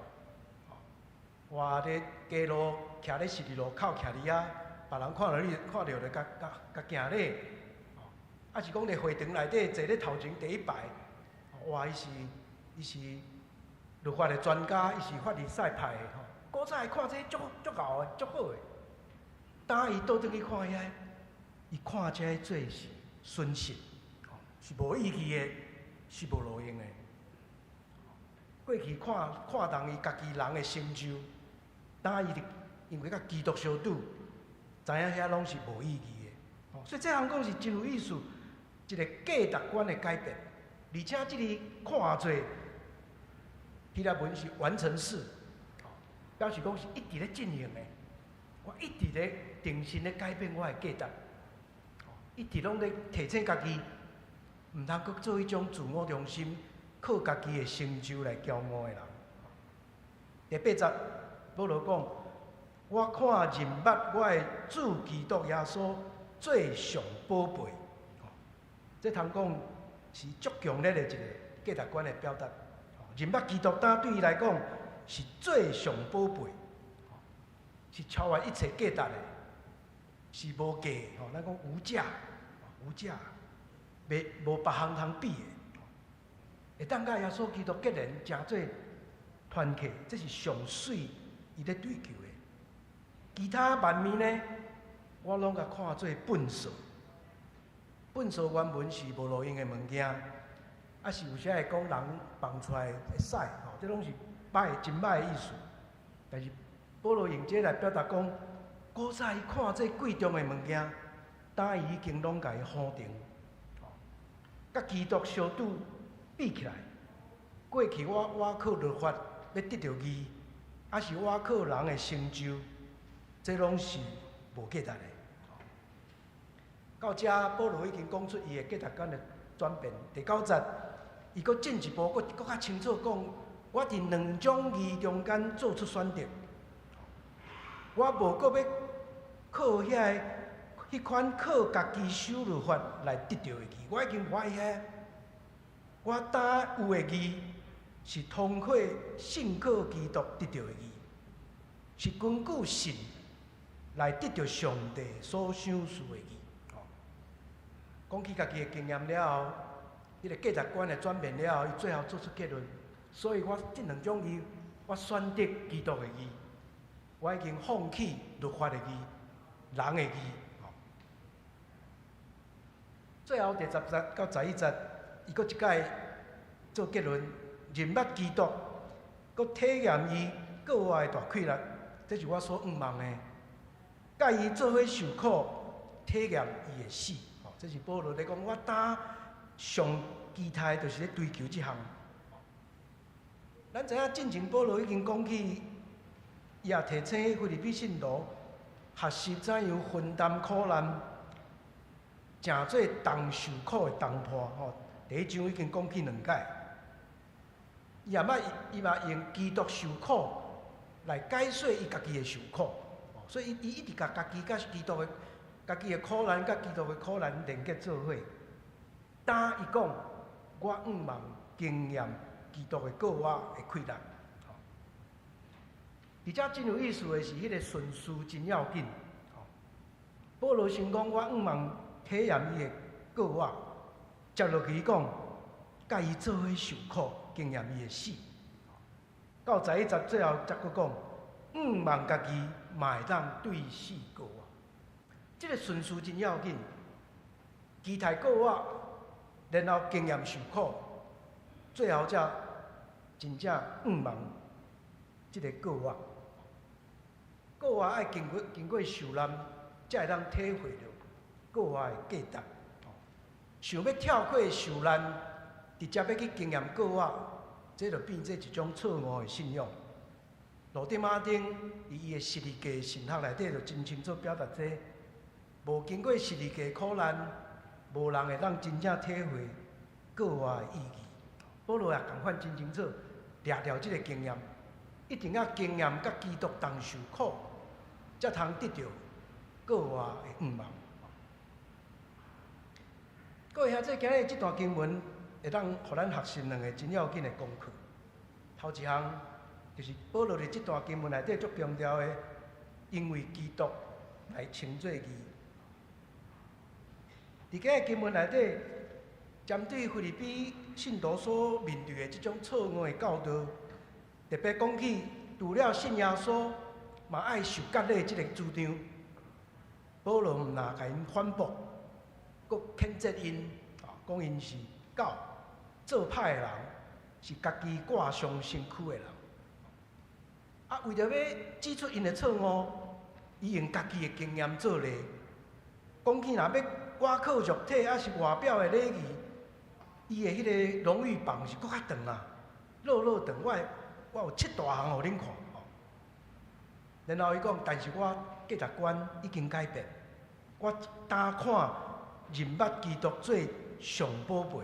我佇街路徛咧十字路口徛佇遐，別人看著你，看著就共共共行禮。啊是講佇會堂內底坐咧頭前第一排，哇！伊是律法的專家，伊是法利賽派的吼。古早伊看這足足𠢕的，足好的。當伊倒轉去看遐，伊看這个做是損失，是無意義的，是無路用的。過去看看重伊家己人的成就，當伊因為佮基督相拄，知影遐攏是無意義的。所以這項講是真有意思，一个價值觀的改變，而且這个看做希臘文是完成式，表示講是一直咧進行的。我一直咧重新咧改變我的價值，一直攏咧提醒家己，毋通閣做彼種自我中心、靠家己的成就來驕傲的人。第八節，保羅講：我看認捌我的主基督耶穌做上寶貝。這通講是足強烈的一个價值觀的表達。認捌基督，當對伊來講是最上寶貝，是超越一切價值的，是無價吼。咱講無價，無價，袂無別項通比的。會當佮耶穌基督結連，成做團契，這是上媠伊咧追求的。其他萬物呢，我攏共看做糞掃。糞掃原文是無路用的物件，啊是有時會講人放出來的屎，吼，這攏是歹真歹的意思。但是保羅用這來表達講，古早伊看這貴重的物件，當伊已經攏共伊否定，佮基督相拄比起來，過去我靠律法欲得著義，抑是我靠人的成就，這攏是無價值的。到遮，保羅已經講出伊的價值觀的轉變。第九節，伊閣進一步，閣較清楚講，我佇兩種義中間做出選擇，我無閣欲靠遐个彼款靠家己守律法來得著的義，我已經無愛遐。我今有的義是通過信靠基督得著的義，是根據信來得著上帝所賞賜的義。講起家己的經驗了後，彼个價值觀的轉變了後，伊最後做出結論。所以我這兩種義，我選擇基督的義，我已經放棄律法的義、人的義。最後第十節到十一節，伊閣一擺做結論：認捌基督，閣體驗伊給我的大氣力，這是我所向望的。佮伊做伙受苦，體驗伊的死。這是保羅咧講，我今上期待就是咧追求這項。咱知影進前保羅已經講起，伊也提醒腓立比信徒學習怎樣分擔苦難，成做同受苦的同伴。吼，第一章已經講起兩擺。伊也捌，伊嘛用基督受苦來解說伊家己的受苦。所以伊一直共家己佮基督的。家己的苦難佮基督的苦難連結做伙。當伊講，我向望經驗基基督的過我的氣力。而且真有意思的是，彼個順序真要緊。保羅先講，我向望體驗伊的過我，接落去講，佮伊做伙受苦，經驗伊的死。到11節最後才閣講，向望家己嘛會當對死過活。這個順序真要緊，期待過我，然後經驗受苦，最後才真正向望這個過我。過活愛經過受難，才會當體會著過活的價值。想欲跳過受難，直接欲去經驗過活，這就變做一種錯誤的信仰。路德馬丁佇伊的十字架神學內底就真清楚表達這，無經過十字架苦難，無人會當真正體會過活的意義。保羅也仝款真清楚，掠著這個經驗，一定要經驗佮基督同受苦，才通得著過活的向望。各位兄弟，今日這段經文會當予咱學習兩个真要緊的功課。頭一項就是保羅佇這段經文內底足強調的，因為基督來稱做義。佇今日經文內底，針對腓立比信徒所面對的這種錯誤的教導，特別講起除了信耶穌，嘛愛受割禮這個主張，保羅毋但共𪜶反駁，閣譴責𪜶，講𪜶是狗，做歹的人，是家己割傷身軀的人。啊，為著欲指出𪜶的錯誤，伊用家己的經驗做例，講起若欲倚靠肉體，抑是外表的禮儀，伊的彼个榮譽榜是閣較長啊，落落長，我有七大項予恁看。然後伊講，但是我價值觀已經改變，我當看認捌基督做上寶貝，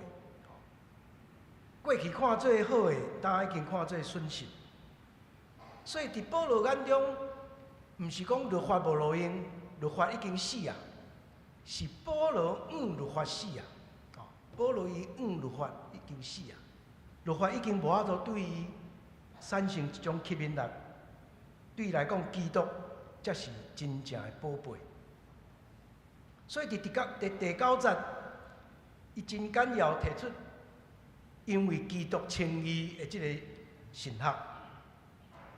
過去看做好的，當已經看做損失。所以佇保羅眼中，毋是講律法無路用，律法已經死啊，是保羅向律法死啊。保羅伊向律法已經死啊，律法已經無法度對伊產生一種吸引力。對伊來講，基督才是真正的寶貝。所以佇第九節，伊真簡要提出，因為基督稱義的這个神學。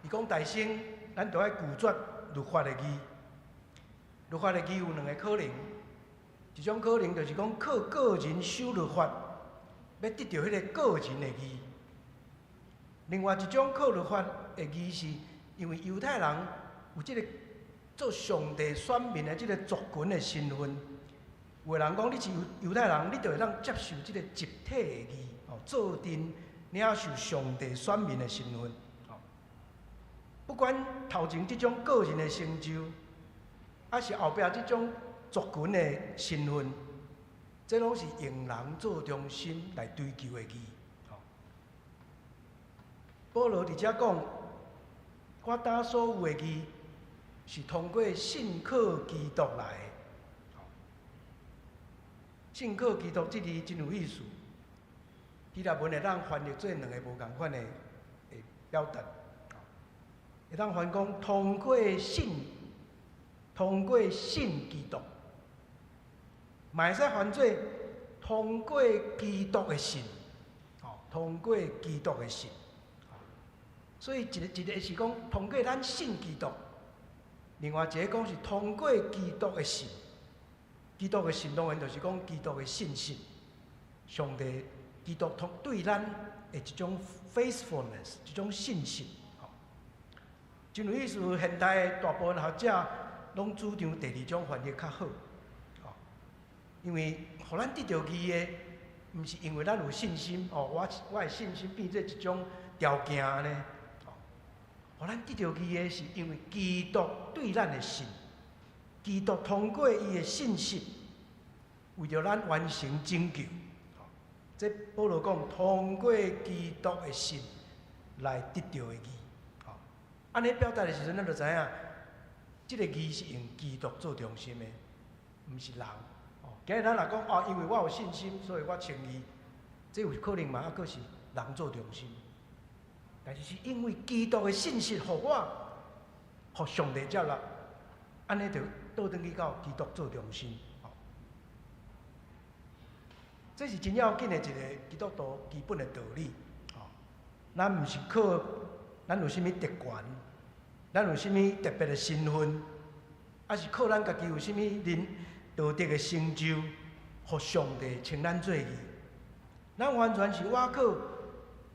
伊講大先，咱著愛拒絕律法的義。律法的義有兩个可能，一種可能就是講靠個人守律法，欲得著彼个個人的義。另外一種靠律法的義是，因為猶太人有這个做上帝選民的這个族群的身份，有的人講你是猶太人，你就會當接受這个集體的義，哦，做陣領受上帝選民的身份。不管頭前這種個人的成就，抑是後壁這種族群的身份，這攏是用人做中心來追求的義。保羅佇遮講，我當所有的義是通過信靠基督來的。信靠基督這字真有意思，希臘文會當翻譯做兩个無仝款的表達。會當翻講通過信，通過信基督，嘛會使翻做通過基督的信，通過基督的信。所以一个一个是講通過咱信基督，另外一个講是通過基督的信。基督的信當然就是講基督的信實，上帝基督通對咱的一種 faithfulness，一種信實。真有意思，現代的大部分學者攏主張第二種翻譯較好，因為予咱得著義的，毋是因為咱有信心，哦，我的信心變做一種條件按呢，予咱得著義的是因為基督對咱的信，基督通過伊的信實，為著咱完成拯救。這保羅講，通過基督的信來得著的義。按呢表達的時陣，咱就知影，這个義是用基督做中心的，毋是人。哦，今日咱若講哦，因為我有信心，所以我稱義，這有可能嘛？猶閣是人做中心。但是是因為基督的信實予我，予上帝接納，按呢就倒轉去到基督做中心。這是真要緊的一個基督徒基本的道理。咱毋是靠咱有啥物特權，咱有啥物特別的身份，抑是靠咱家己有啥物人道德的成就，予上帝稱咱做義。咱完全是倚靠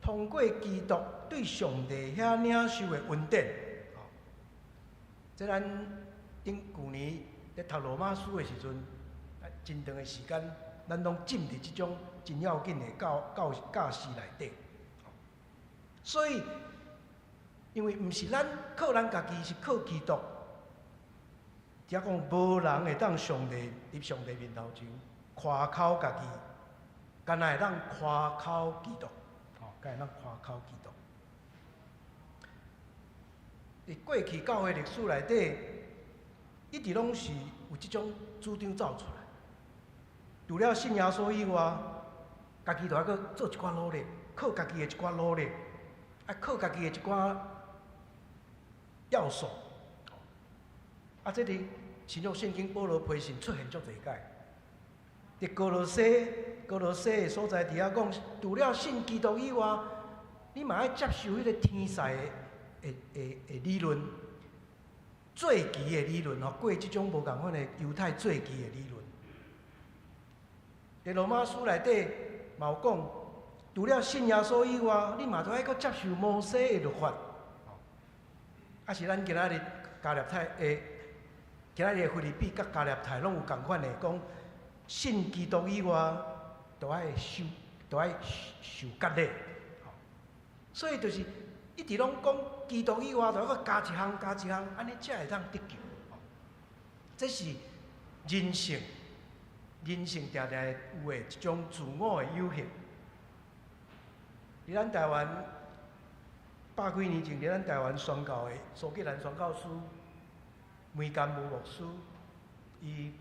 通過基督對上帝遐領受的恩典。這咱頂舊年咧讀羅馬書的時陣，真長的時間，咱攏浸佇這種真要緊的教教教示內底。所以，因為毋是咱靠咱家己，是靠基督。才講無人會當上帝佇上帝面頭前誇口家己，干焦會當誇口基督，吼，干焦會當誇口基督。佇過去教會歷史內底，一直攏是有這種主張走出來。除了信耶穌以外，家己就愛閣做一寡努力，靠家己的一寡努力，愛靠家己的一寡要素。啊，這佇新約聖經保羅批信出現足濟擺。佇歌羅西，歌羅西的所在佇遐講，除了信基督以外，你嘛愛接受彼個天使的的的的理論，祭期的理論吼，過這種無仝款的猶太祭期的理論。佇羅馬書內底嘛有講，除了信耶穌以外，你嘛都愛閣接受摩西的律法。啊是咱今仔日加勒泰的，今仔日腓立比佮加勒泰攏有仝款的講，信基督以外，都愛受，都愛受割禮。所以就是一直攏講基督以外，就愛閣加一項加一項，按呢才會當得救。這是人性，人性定定會有的一種自我的誘惑。佇咱台灣百幾年前，佇咱台灣宣教的蘇格蘭宣教師梅甘姆牧師，伊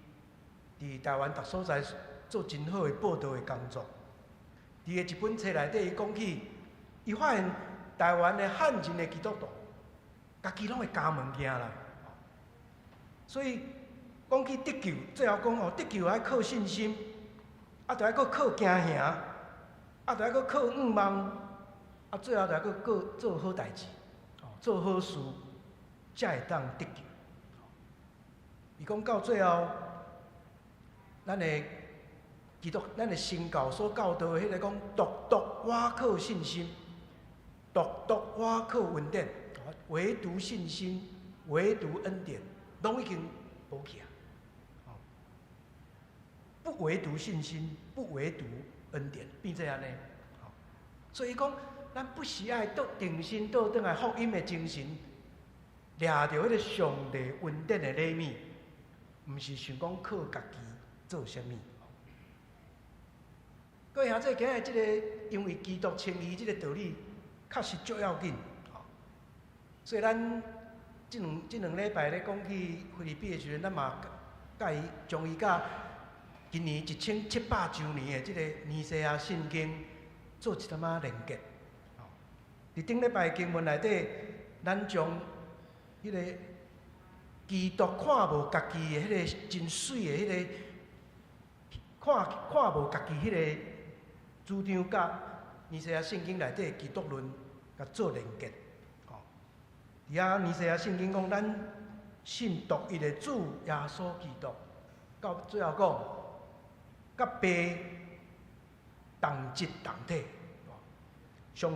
佇台灣逐所在做真好的報道的工作。佇伊一本冊內底，伊講起，伊發現台灣的漢人的基督徒，家己攏會加物件啦。所以講起得救，最後講哦，得救愛靠信心，啊，就愛閣靠敬虔，啊，就愛閣靠向望，啊，最後就愛閣靠做好代誌，做好事，才會當得救。伊講到最後，咱的基督，咱的新教所教導的彼個講，獨獨倚靠信心，獨獨倚靠恩典，唯獨信心，唯獨恩典，攏已經無去啊！不唯獨信心，不唯獨恩典，變做按呢。所以講，咱不時愛倒重新倒轉來福音的精神，掠著彼個上帝恩典的禮物，毋是想講靠家己做啥物。各位兄弟，今日這個因為基督稱義這個道理，確實足要緊。所以咱這兩禮拜咧講起腓立比的時陣，咱嘛佮伊將伊佮今年1700周年的這個尼西亞信經做一點仔連結。佇頂禮拜經文內底，咱將彼個基督看無家己的彼個真媠的彼個看看無家己彼個主張，佮尼西亞聖經內底的基督論共做連結。佇遐尼西亞聖經講，咱信獨一的主耶穌基督，到最後講，佮父同質同體。上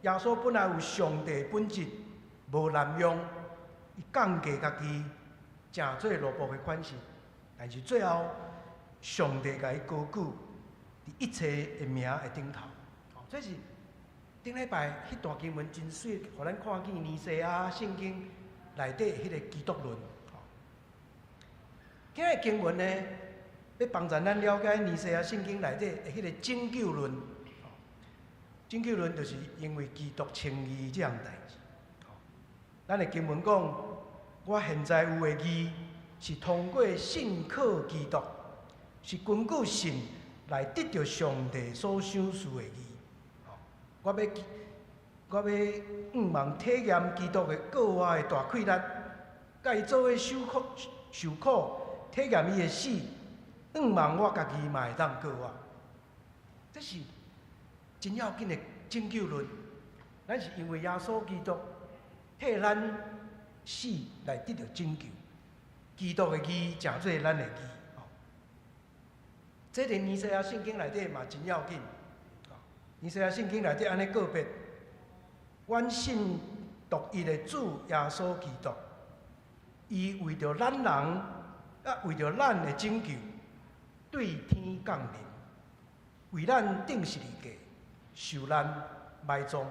耶穌本來有上帝本質，無濫用，伊降低家己，成做奴僕的款式，但是最後上帝共伊高舉，佇一切的名的頂頭。這是頂禮拜彼段經文真媠，予咱看見尼西亞聖經內底彼個基督論。今日經文呢，欲幫助咱了解尼西亞聖經內底的彼個拯救論。拯救論就是因為基督稱義這項代誌。咱的經文講，我現在有的義是通過信靠基督，是根據信來得著上帝所賞賜的義。我欲我欲向望體驗基督的過活的大氣力，佮伊做伙受苦受苦，體驗伊的死，向望我家己嘛會當過活。這是真要緊的拯救論。咱是因為耶穌基督替咱死來得著拯救，基督的義成做咱的義。這佇尼西亞聖經內底嘛真要緊。尼西亞聖經內底按呢告白：阮信獨一的主耶穌基督，伊為著咱人，啊為著咱的拯救，對天降臨，為咱釘十字架，受難埋葬，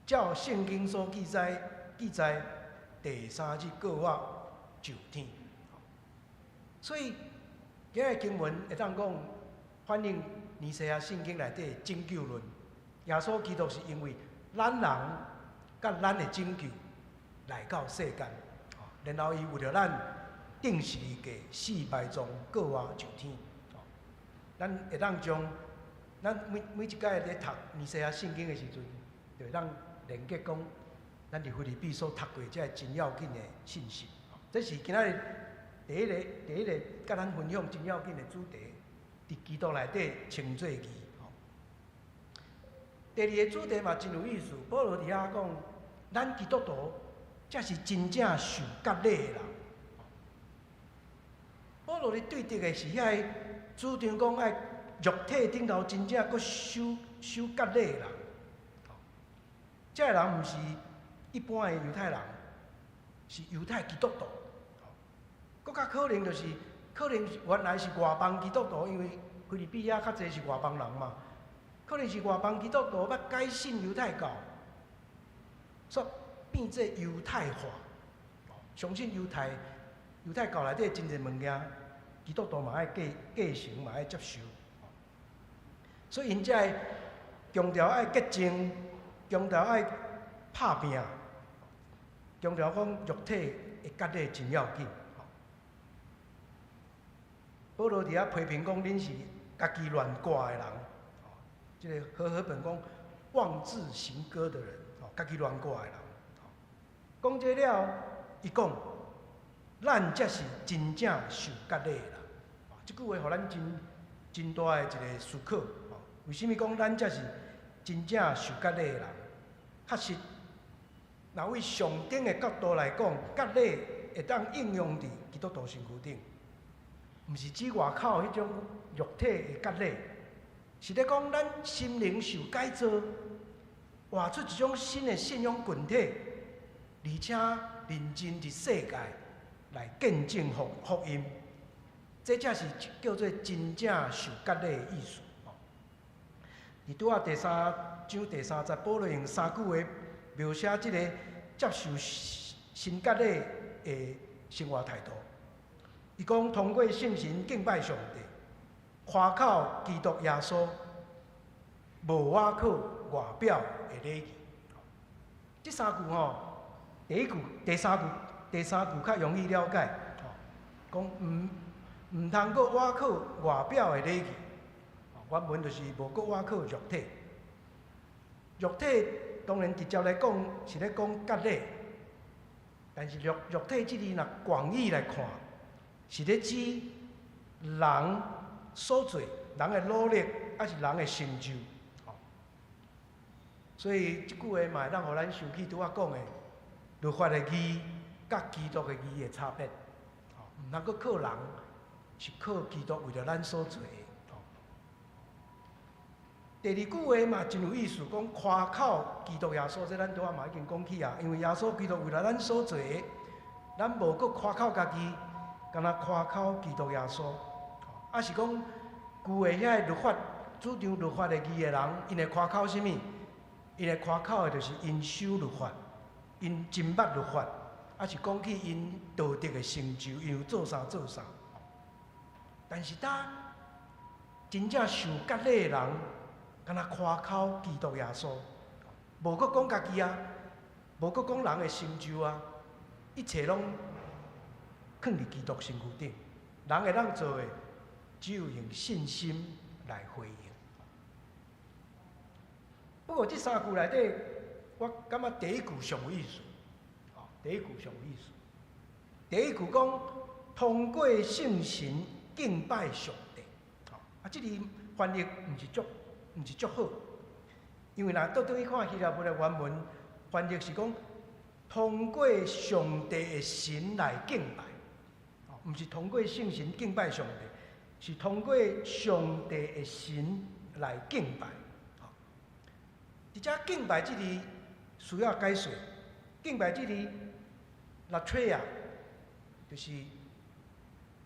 照聖經所記載，第三日過活上天。所以今日經文會當講反映尼西亞聖經內底的拯救論。耶穌基督是因為咱人佮咱的拯救來到世間，然後伊為著咱釘十字架、死埋葬、過活上天。咱會當將咱每每一擺咧讀尼西亞聖經的時陣，就會當連結講，咱佇腓立比所讀過這个真要緊的信息。這是今仔日第一個佮咱分享真要緊的主題，佇基督內底稱做義。第二个主題嘛真有意思，保羅佇遐講，咱基督徒才是真正受割禮的人。保羅咧對敵的是遐个主張講愛肉體頂頭真正閣受割禮的人。這个人毋是一般的猶太人，是猶太基督徒。閣較可能就是，可能原來是外邦基督徒，因為腓立比遐較濟是外邦人嘛。可能是外邦基督徒欲改信猶太教，煞變做猶太化。相信猶太教內底真濟物件，基督徒嘛愛繼承，嘛愛接受。所以𪜶才會強調愛潔淨，強調愛拍拚，強調講肉體的割禮真要緊。保羅佇遐批評講，恁是家己亂割的人。這个和合本講妄自行割的人，家己亂割的人。講這了，伊講，咱才是真正受割禮的人。這句話予咱真真大的一个思考。為啥物講咱才是真正受割禮的人？確實，若為上頂的角度來講，割禮會當應用佇基督徒身軀頂，毋是指外口彼種肉體的割禮，是咧講咱心靈受改造，活出一種新的信仰群體，而且認真佇世界來見證福音，這才是叫做真正受割禮的意思。佇拄仔第三章第三節，保羅用三句話描寫這個接受新割禮的生活態度。伊講通過聖神敬拜上帝，誇口基督耶穌，無倚靠外表的禮儀。這三句吼，第一句、第三句、第三句較容易了解。講毋通閣倚靠外表的禮儀。原文就是無閣倚靠肉體。肉體當然直接來講是咧講割禮，但是肉體這字若廣義來看，是咧指人所做、人的努力，抑是人的成就。所以這句話嘛會當予咱想起拄仔講的律法的義佮基督的義的差別。毋通閣靠人，是靠基督為著咱所做的。第二句話嘛真有意思，講誇口基督耶穌，這咱拄仔嘛已經講起啊。因為耶穌基督為了咱所做的，咱無閣誇口家己，干焦誇口基督耶穌。啊是講舊的遐个律法主張律法的義的人，𪜶會誇口啥物？𪜶會誇口的就是𪜶守律法，𪜶真捌律法，啊是講起𪜶道德的成就，𪜶有做啥做啥。但是當真正受割禮的人，干焦誇口基督耶穌，無閣講家己啊，無閣講人的成就啊，一切攏囥佇基督身軀頂。人會當做的，只有用信心來回應。不過這三句內底，我感覺第一句上有意思，哦，第一句上有意思。第一句講通過聖神敬拜上帝，哦，啊，這个翻譯毋是足好，因為若倒轉去看希臘文的原文，翻譯是講通過上帝的神來敬拜，哦，毋是通過聖神敬拜上帝，是通過上帝的神來敬拜。哦，佇遮敬拜這字需要解釋，敬拜這字 latreia，就是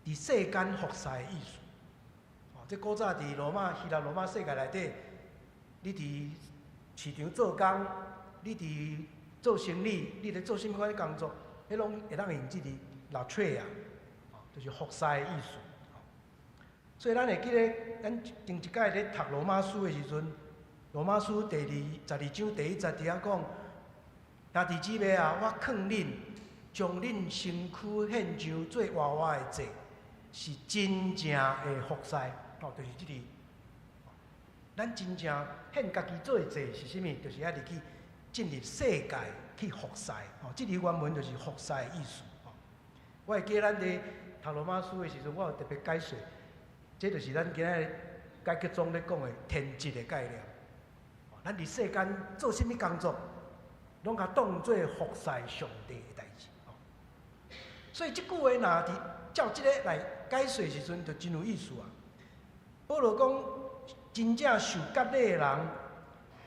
佇世間服侍的意思。哦，這古早佇羅馬、希臘羅馬世界內底，你佇市場做工，你佇做生意，你咧做啥物款的工作，彼攏會當用這字 latreia，就是服侍的意思。所以咱會記得，咱前一擺咧讀羅馬書的時陣，羅馬書第12章第一節佇遐講：兄弟姊妹啊，我勸恁將恁身軀獻上做活活的祭，是真正的服侍。哦，就是這個。咱真正獻家己做祭是啥物？就是愛入去進入世界去服侍。哦，這個原文就是服侍的意思。哦，我會記得咱佇讀羅馬書的時陣，我有特別解釋，這就是咱今仔日改革宗咧講的天職的概念。咱佇世間做啥物工作，攏共當做服侍上帝的代誌。所以這句話若佇照這個來解釋時陣，就真有意思啊。保羅講，真正受割禮的人，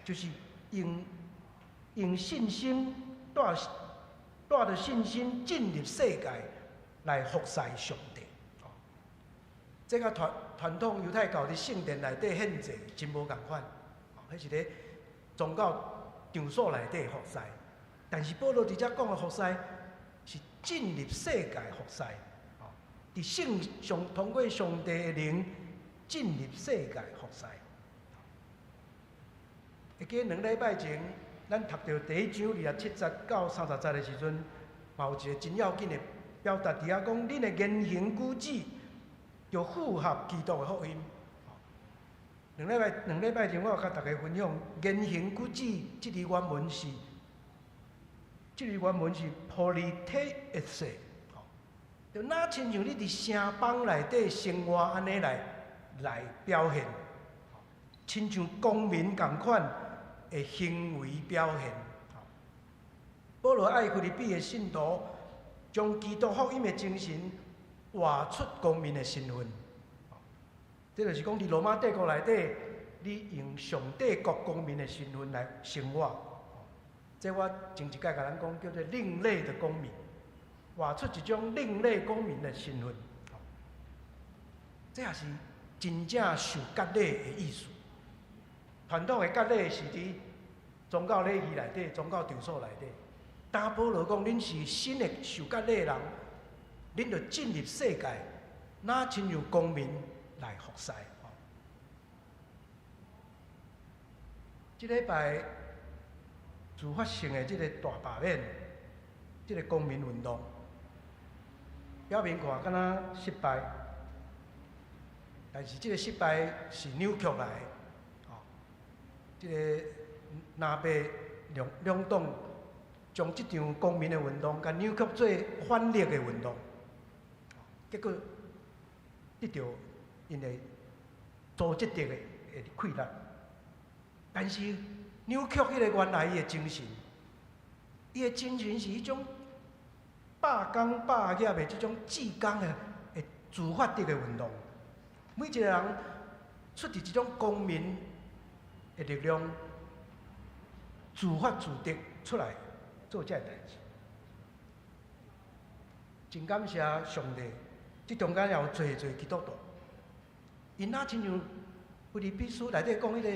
就是用信心帶著信心進入世界來服侍上帝。這佮傳統猶太教佇聖殿內底獻祭真無仝款，彼是咧宗教場所內底服侍。但是保羅佇遮講的服侍，是進入世界服侍，佇聖上通過上帝的靈進入世界服侍。會記2禮拜前，咱讀著第一章27節到30節的時陣，嘛有一個真要緊的表達佇遐講，恁的言行舉止，著符合基督的福音。兩禮拜前，我有共大家分享言行舉止，這个原文是 politeuesthai，就若親像你佇城邦內底生活按呢來表現，親像公民仝款的行為表現。保羅愛腓立比的信徒，將基督福音的精神活出公民的身份。這就是講，佇羅馬帝國內底，你用上帝國公民的身份來生活。這我前一擺共咱講叫做另類的公民，活出一種另類公民的身份。這也是真正受割禮的意思。傳統的割禮是佇宗教禮儀內底、宗教場所內底。當保羅講，恁是新的受割禮的人，恁著進入世界，若親像公民來服侍。這禮拜自發性的這個大罷免，這個公民運動，表面看敢若失敗，但是這個失敗是扭曲來的。哦，這個藍白兩黨將這場公民的運動，共扭曲做反綠的運動，結果得著𪜶的組織的氣力，但是扭曲彼個原來伊的精神，伊的精神是彼種罷工罷業的這種志工的自發的運動，每一個人出佇這種公民的力量，自發自得出來做這个代誌。真感謝上帝，這中間也有濟濟基督徒，𪜶若親像腓立比書內底講彼個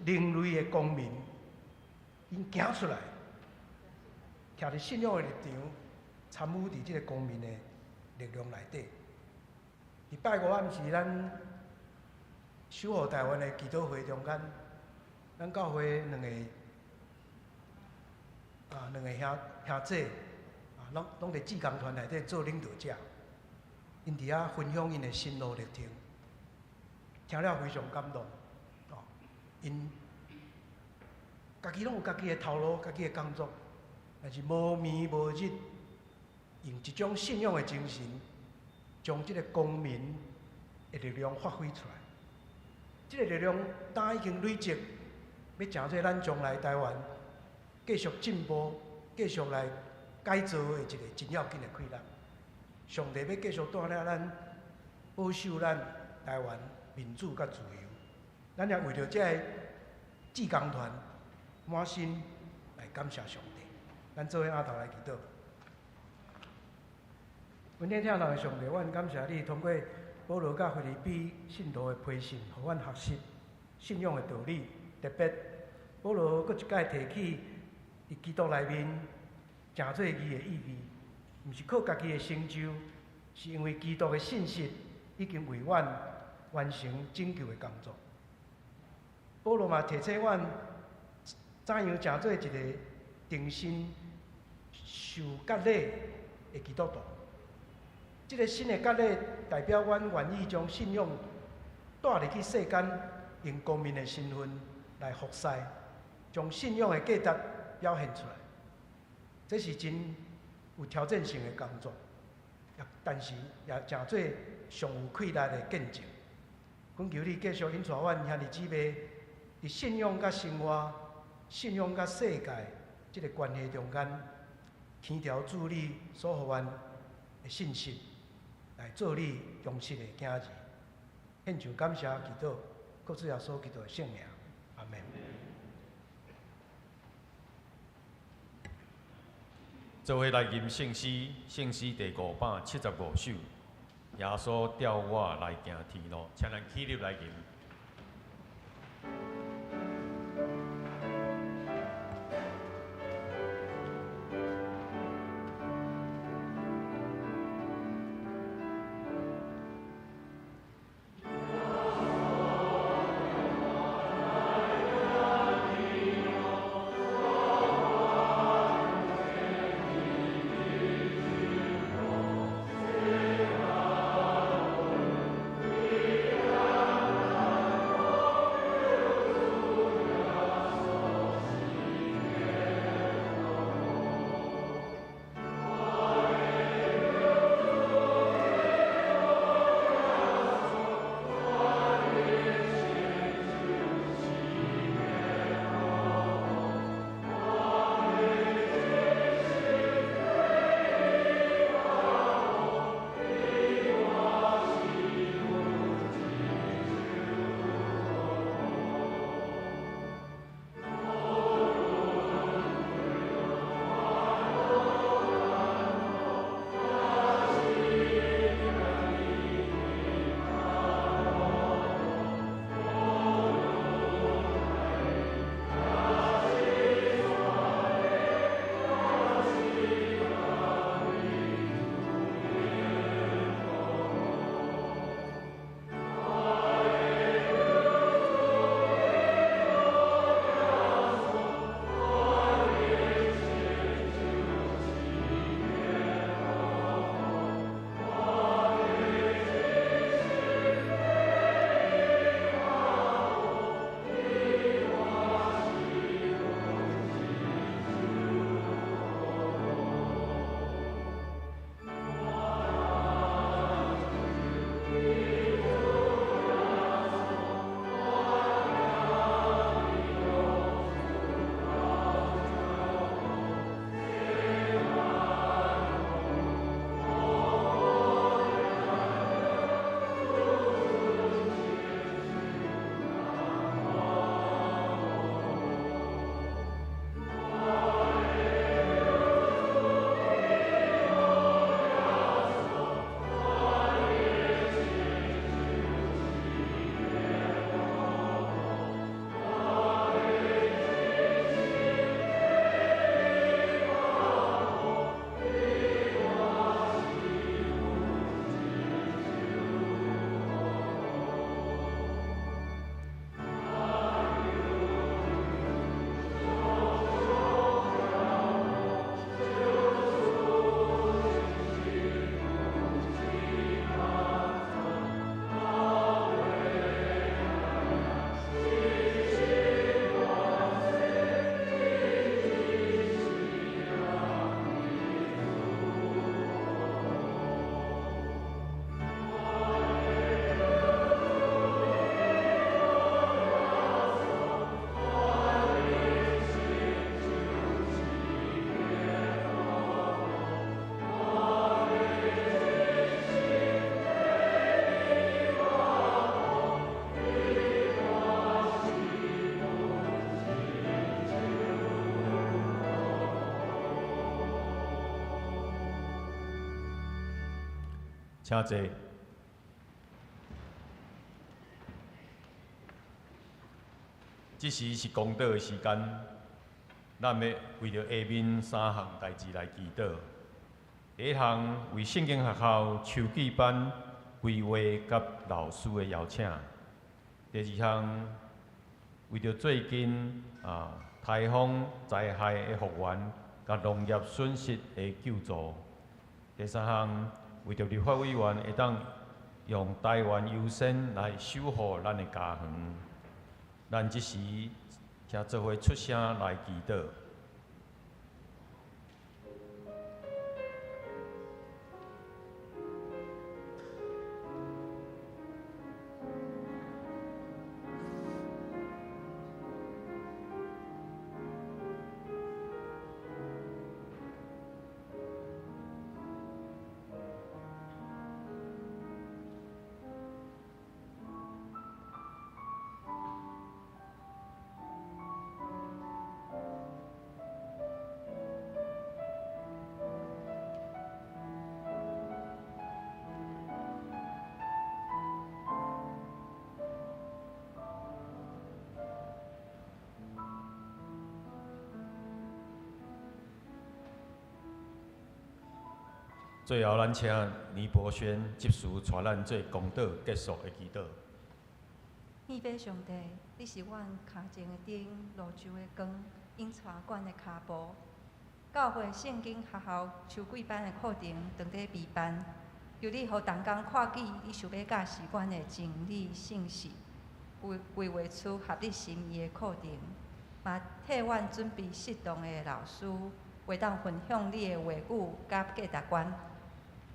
另類的公民，𪜶行出來，徛佇信仰的立場，參與佇這個公民的力量內底。佇拜五暗時，咱守護台灣的祈禱會中間，咱教會兩個兄姐，攏佇志工團內底做領導者，𪜶佇遐分享𪜶的心路歷程，聽了非常感動。哦，𪜶 家己攏有家己的頭路、家己的工作，但是無眠無日，用一種信仰的精神，將這個光明的力量發揮出來。這個力量當已經累積，欲成做咱將來台灣繼續進步、繼續來改造的一個真要緊的氣力。上帝欲繼續帶領咱，保守咱台灣民主佮自由。咱也為著這个志工團滿心來感謝上帝。咱做伙阿頭來祈禱。阮天疼的上帝，阮感謝你通過保羅佮腓立比信徒的批信，予阮學習信仰的道理。特別保羅閣一擺提起，佇基督內面成做義的意義，毋是靠家己的成就，是因為基督的信實已經為阮完成拯救的工作。保羅嘛提醒阮，怎樣成做一個重新受割禮的基督徒。這個新的割禮代表阮願意將信仰帶入去世間，用公民的身份來服侍，將信仰的價值表現出來。這是真有挑戰性的工作，但是也成做上有氣力的見證。懇求你繼續引帶阮兄弟姊妹，佇信仰佮生活、信仰佮世界這个關係中間，牽牢主你所予阮的信息，來做你忠實的囝兒。獻上感謝祈禱，靠主耶穌基督的聖名，阿門。做伙來吟聖詩，聖詩第575首，耶穌帶我來行天路，請咱起立來吟。耶請坐。這時是公禱的時間，咱欲為著下面三項代誌來祈禱。第一項，為聖經學校秋季班規劃佮老師的邀請。第二項，為著最近颱風災害的復原佮農業損失的救助。第三項，為著立法委員會當用台灣優先來守護咱的家園。咱這時請做伙出聲來祈禱。最後，咱請倪博軒執事帶咱做公禱結束的祈禱。天父上帝，你是阮跤前的燈，路上的光，引帶阮的跤步。教會聖經學校秋季班的課程正佇備辦，求你予同工看見你想欲教示阮的真理信息，規劃出合你心意的課程，嘛替阮準備適當的老師，會當分享你的話語佮價值觀。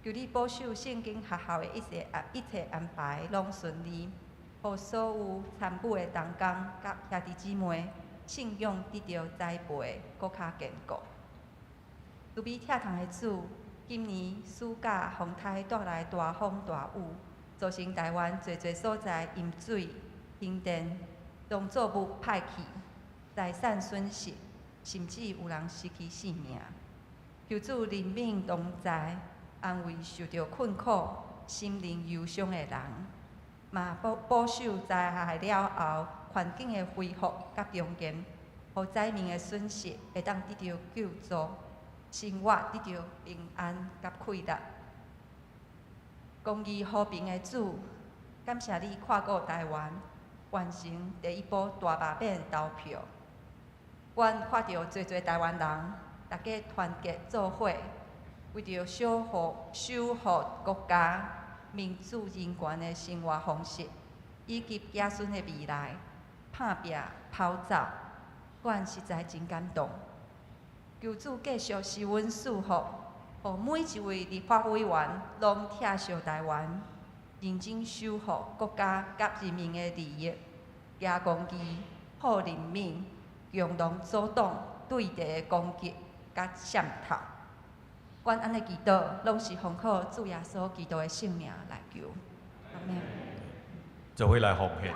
求你保守聖經學校的一切安排攏順利，予所有參與的同工佮兄弟姊妹信仰得著栽培，閣較堅固。慈悲疼痛的主，今年暑假風颱帶來大風大雨，造成台灣濟濟所在淹水、停電、農作物歹去、財產損失，甚至有人失去性命。求主憐憫同在，安慰受著困苦、心靈憂傷的人，嘛保守災害了後環境的恢復佮重建，予災民的損失會當得著救助，生活得著平安佮快樂。公義和平的主，感謝你看顧台灣，完成第一波大罷免投票。阮看著濟濟台灣人，大家團結做伙，為著守護國家民主人權的生活方式，以及子孫的未來，拍拚跑走，阮實在真感動。求主繼續賜阮賜福，予每一位立法委員攏疼惜台灣，認真守護國家佮人民的利益，行公義、護人民，共同阻擋對敵的攻擊佮滲透。阮按呢祈禱，攏是奉靠主耶穌基督的聖名來求。阿們。做伙來奉獻。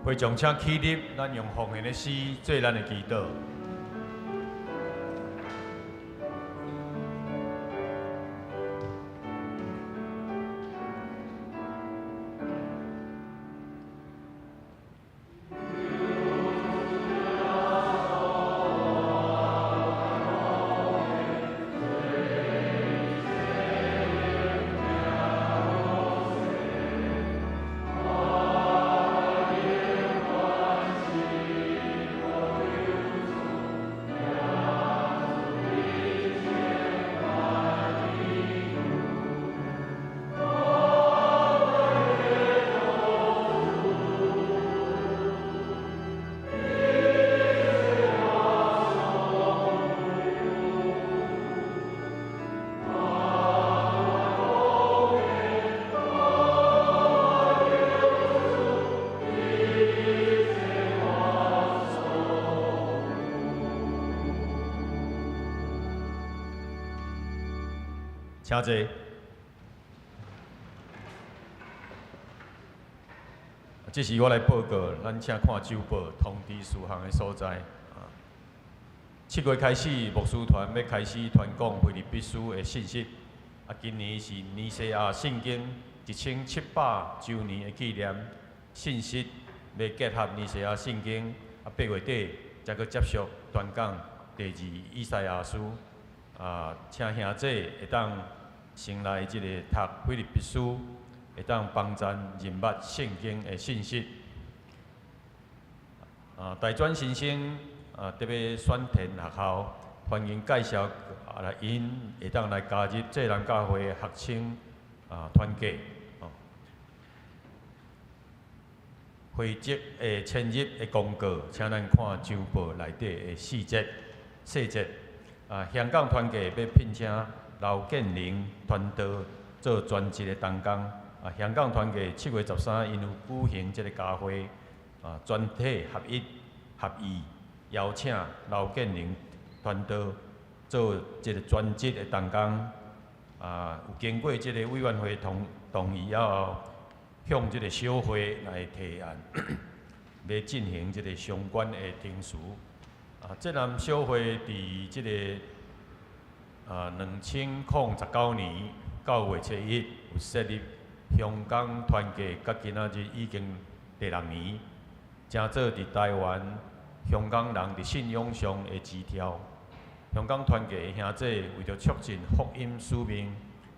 会众请起立，咱用奉献的诗做咱的祈祷。请坐。这时我来报告，咱请看周报通知事项的所在。7月开始，牧师团欲开始传讲腓立比书的信息。今年是尼西亚圣经1700周年的纪念，信息欲结合尼西亚圣经。8月底才阁接续传讲第二以赛亚书。请兄弟会当先来这个读腓立比书，会当帮咱认捌圣经的信息。大专新生特别选填学校，欢迎介绍来𪜶会当来加入济南教会学生团契。会籍的迁入的公告，请咱看周报内底的细节。细节。香港团契欲聘请刘建宁传道做专职的同工。香港团契7月13，𪜶有举行这个家会，全体合一合意邀请刘建宁传道做这个专职的同工。有经过这个委员会同意了后，向这个小会来提案，欲进行这个相关的程序。济南小会伫这个2019年9月7日有设立香港团契，到今仔日已经第6年，成做伫台湾香港人伫信仰上的支柱。香港团契的兄弟为著促进福音使命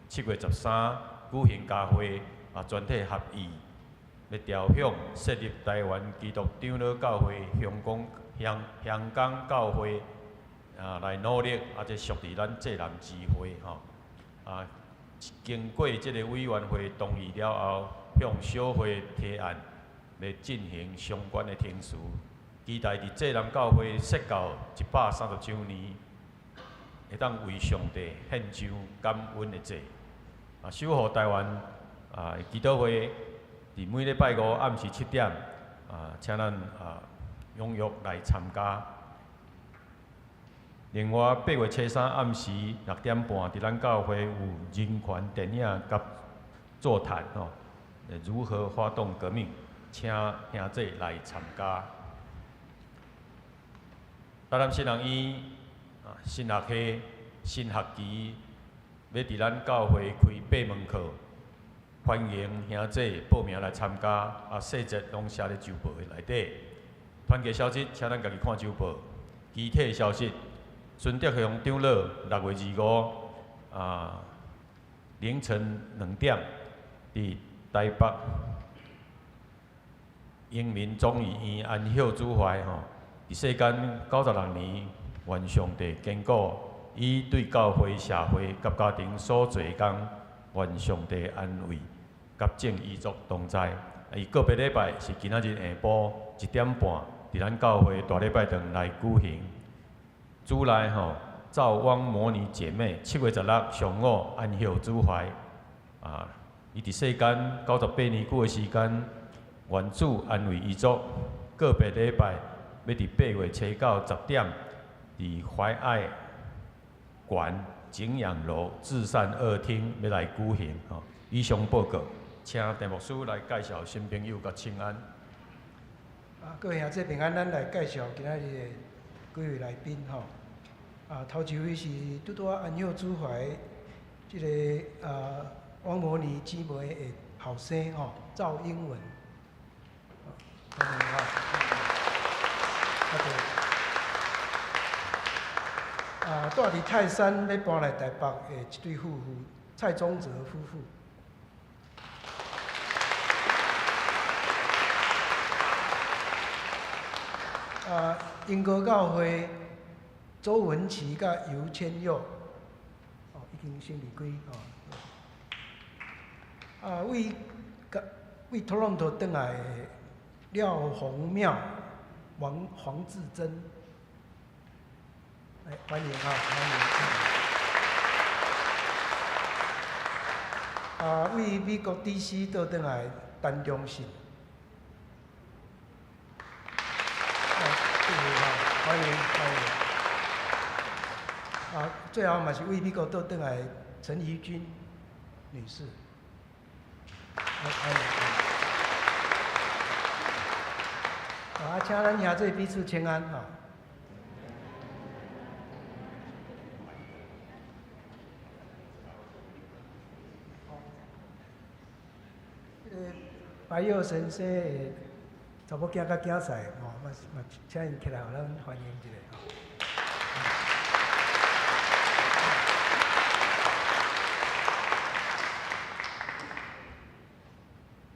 ，7月13举行家会，全体合意欲调向设立台湾基督长老教会香港教会来努力，这属于咱济南支会吼。经过这个委员会同意了后，向小会提案，欲进行相关的程序。期待伫济南教会设教130周年，会当为上帝献上感恩的祭。守护台湾祈祷会，伫每礼拜五暗时7点，请咱踊跃来参加。另外，8月初3暗时6点半，伫咱教会有人权电影佮座谈吼，如何发动革命，请兄弟来参加。台南新人院新学系新学期欲伫咱教会开8门课，欢迎兄弟报名来参加。细节拢写咧周报内底。团契消息，请咱家己看周报。具体消息，孙德雄长老6月25凌晨2点，伫台北英民总医院安息主怀吼。伫世间96年，愿上帝坚固伊对教会、社会佮家庭所做工，愿上帝安慰，佮众遗族同在。伊个别礼拜是今仔日下晡1点半，伫咱教会大礼拜堂来举行。主内吼，赵汪魔女姐妹，7月16上午安息主怀。伊伫世间98年久的时间，愿主安慰遗族。个别礼拜欲伫8月初9 10点，伫怀爱馆景仰楼至善二厅欲来举行吼。以上报告，请郑牧师来介绍新朋友佮请安。啊，各位兄姊平安，咱來介紹今仔日的幾位來賓吼。啊，頭一位是拄拄仔安佑主懷這个啊王魔妮姊妹的後生吼，趙英文。歡迎哈。啊，住佇泰山欲搬來台北的一對夫婦，蔡宗澤夫婦。啊，英國教會周文琪佮尤千佑，哦，已經先離開哦。啊，為為多倫多轉來的廖宏妙、王黃志珍，來歡迎啊，歡迎。啊，為美國 D.C. 倒轉來陳忠信，歡迎歡迎。啊，最後嘛是為美國倒轉來陳怡君女士，歡迎。啊，請咱兄弟彼此請安哈。這个白佑先生的查某囝佮囝婿吼，嘛嘛請𪜶起來，予咱歡迎一下吼。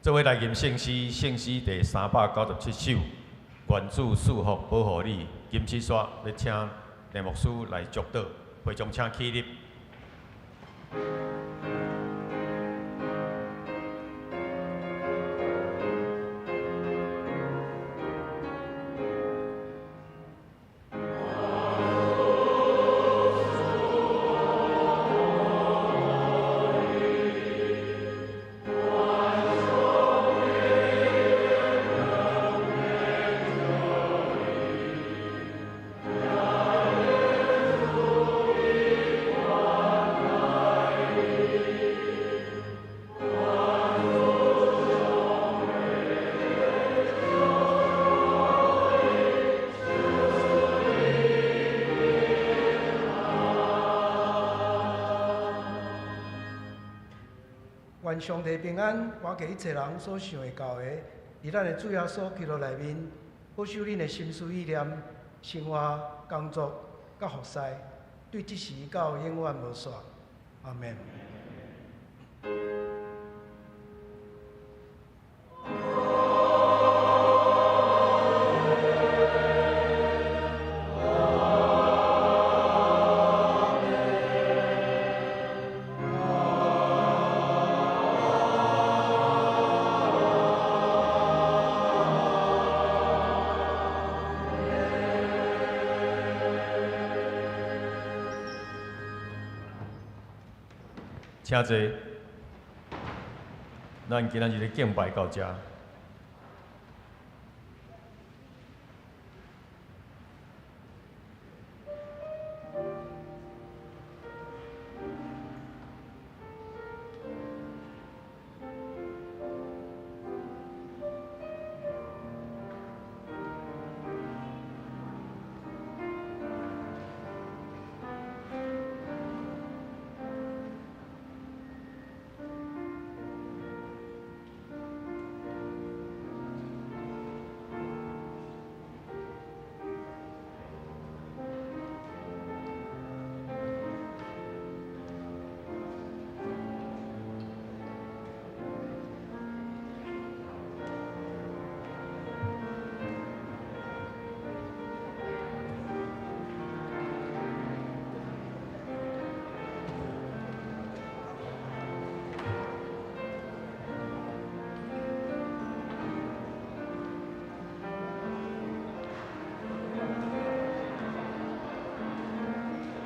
做伙來吟聖詩，聖詩第397首，願主賜福保護你。金七煞欲請林牧師來祝禱，會眾請起立。願上帝平安，活過一切人所想會到的，佇咱的主耶穌基督內面，保守恁的心思意念、生活、工作、佮服侍，對這時到永遠無煞。阿們。請坐。咱今仔日的敬拜到這。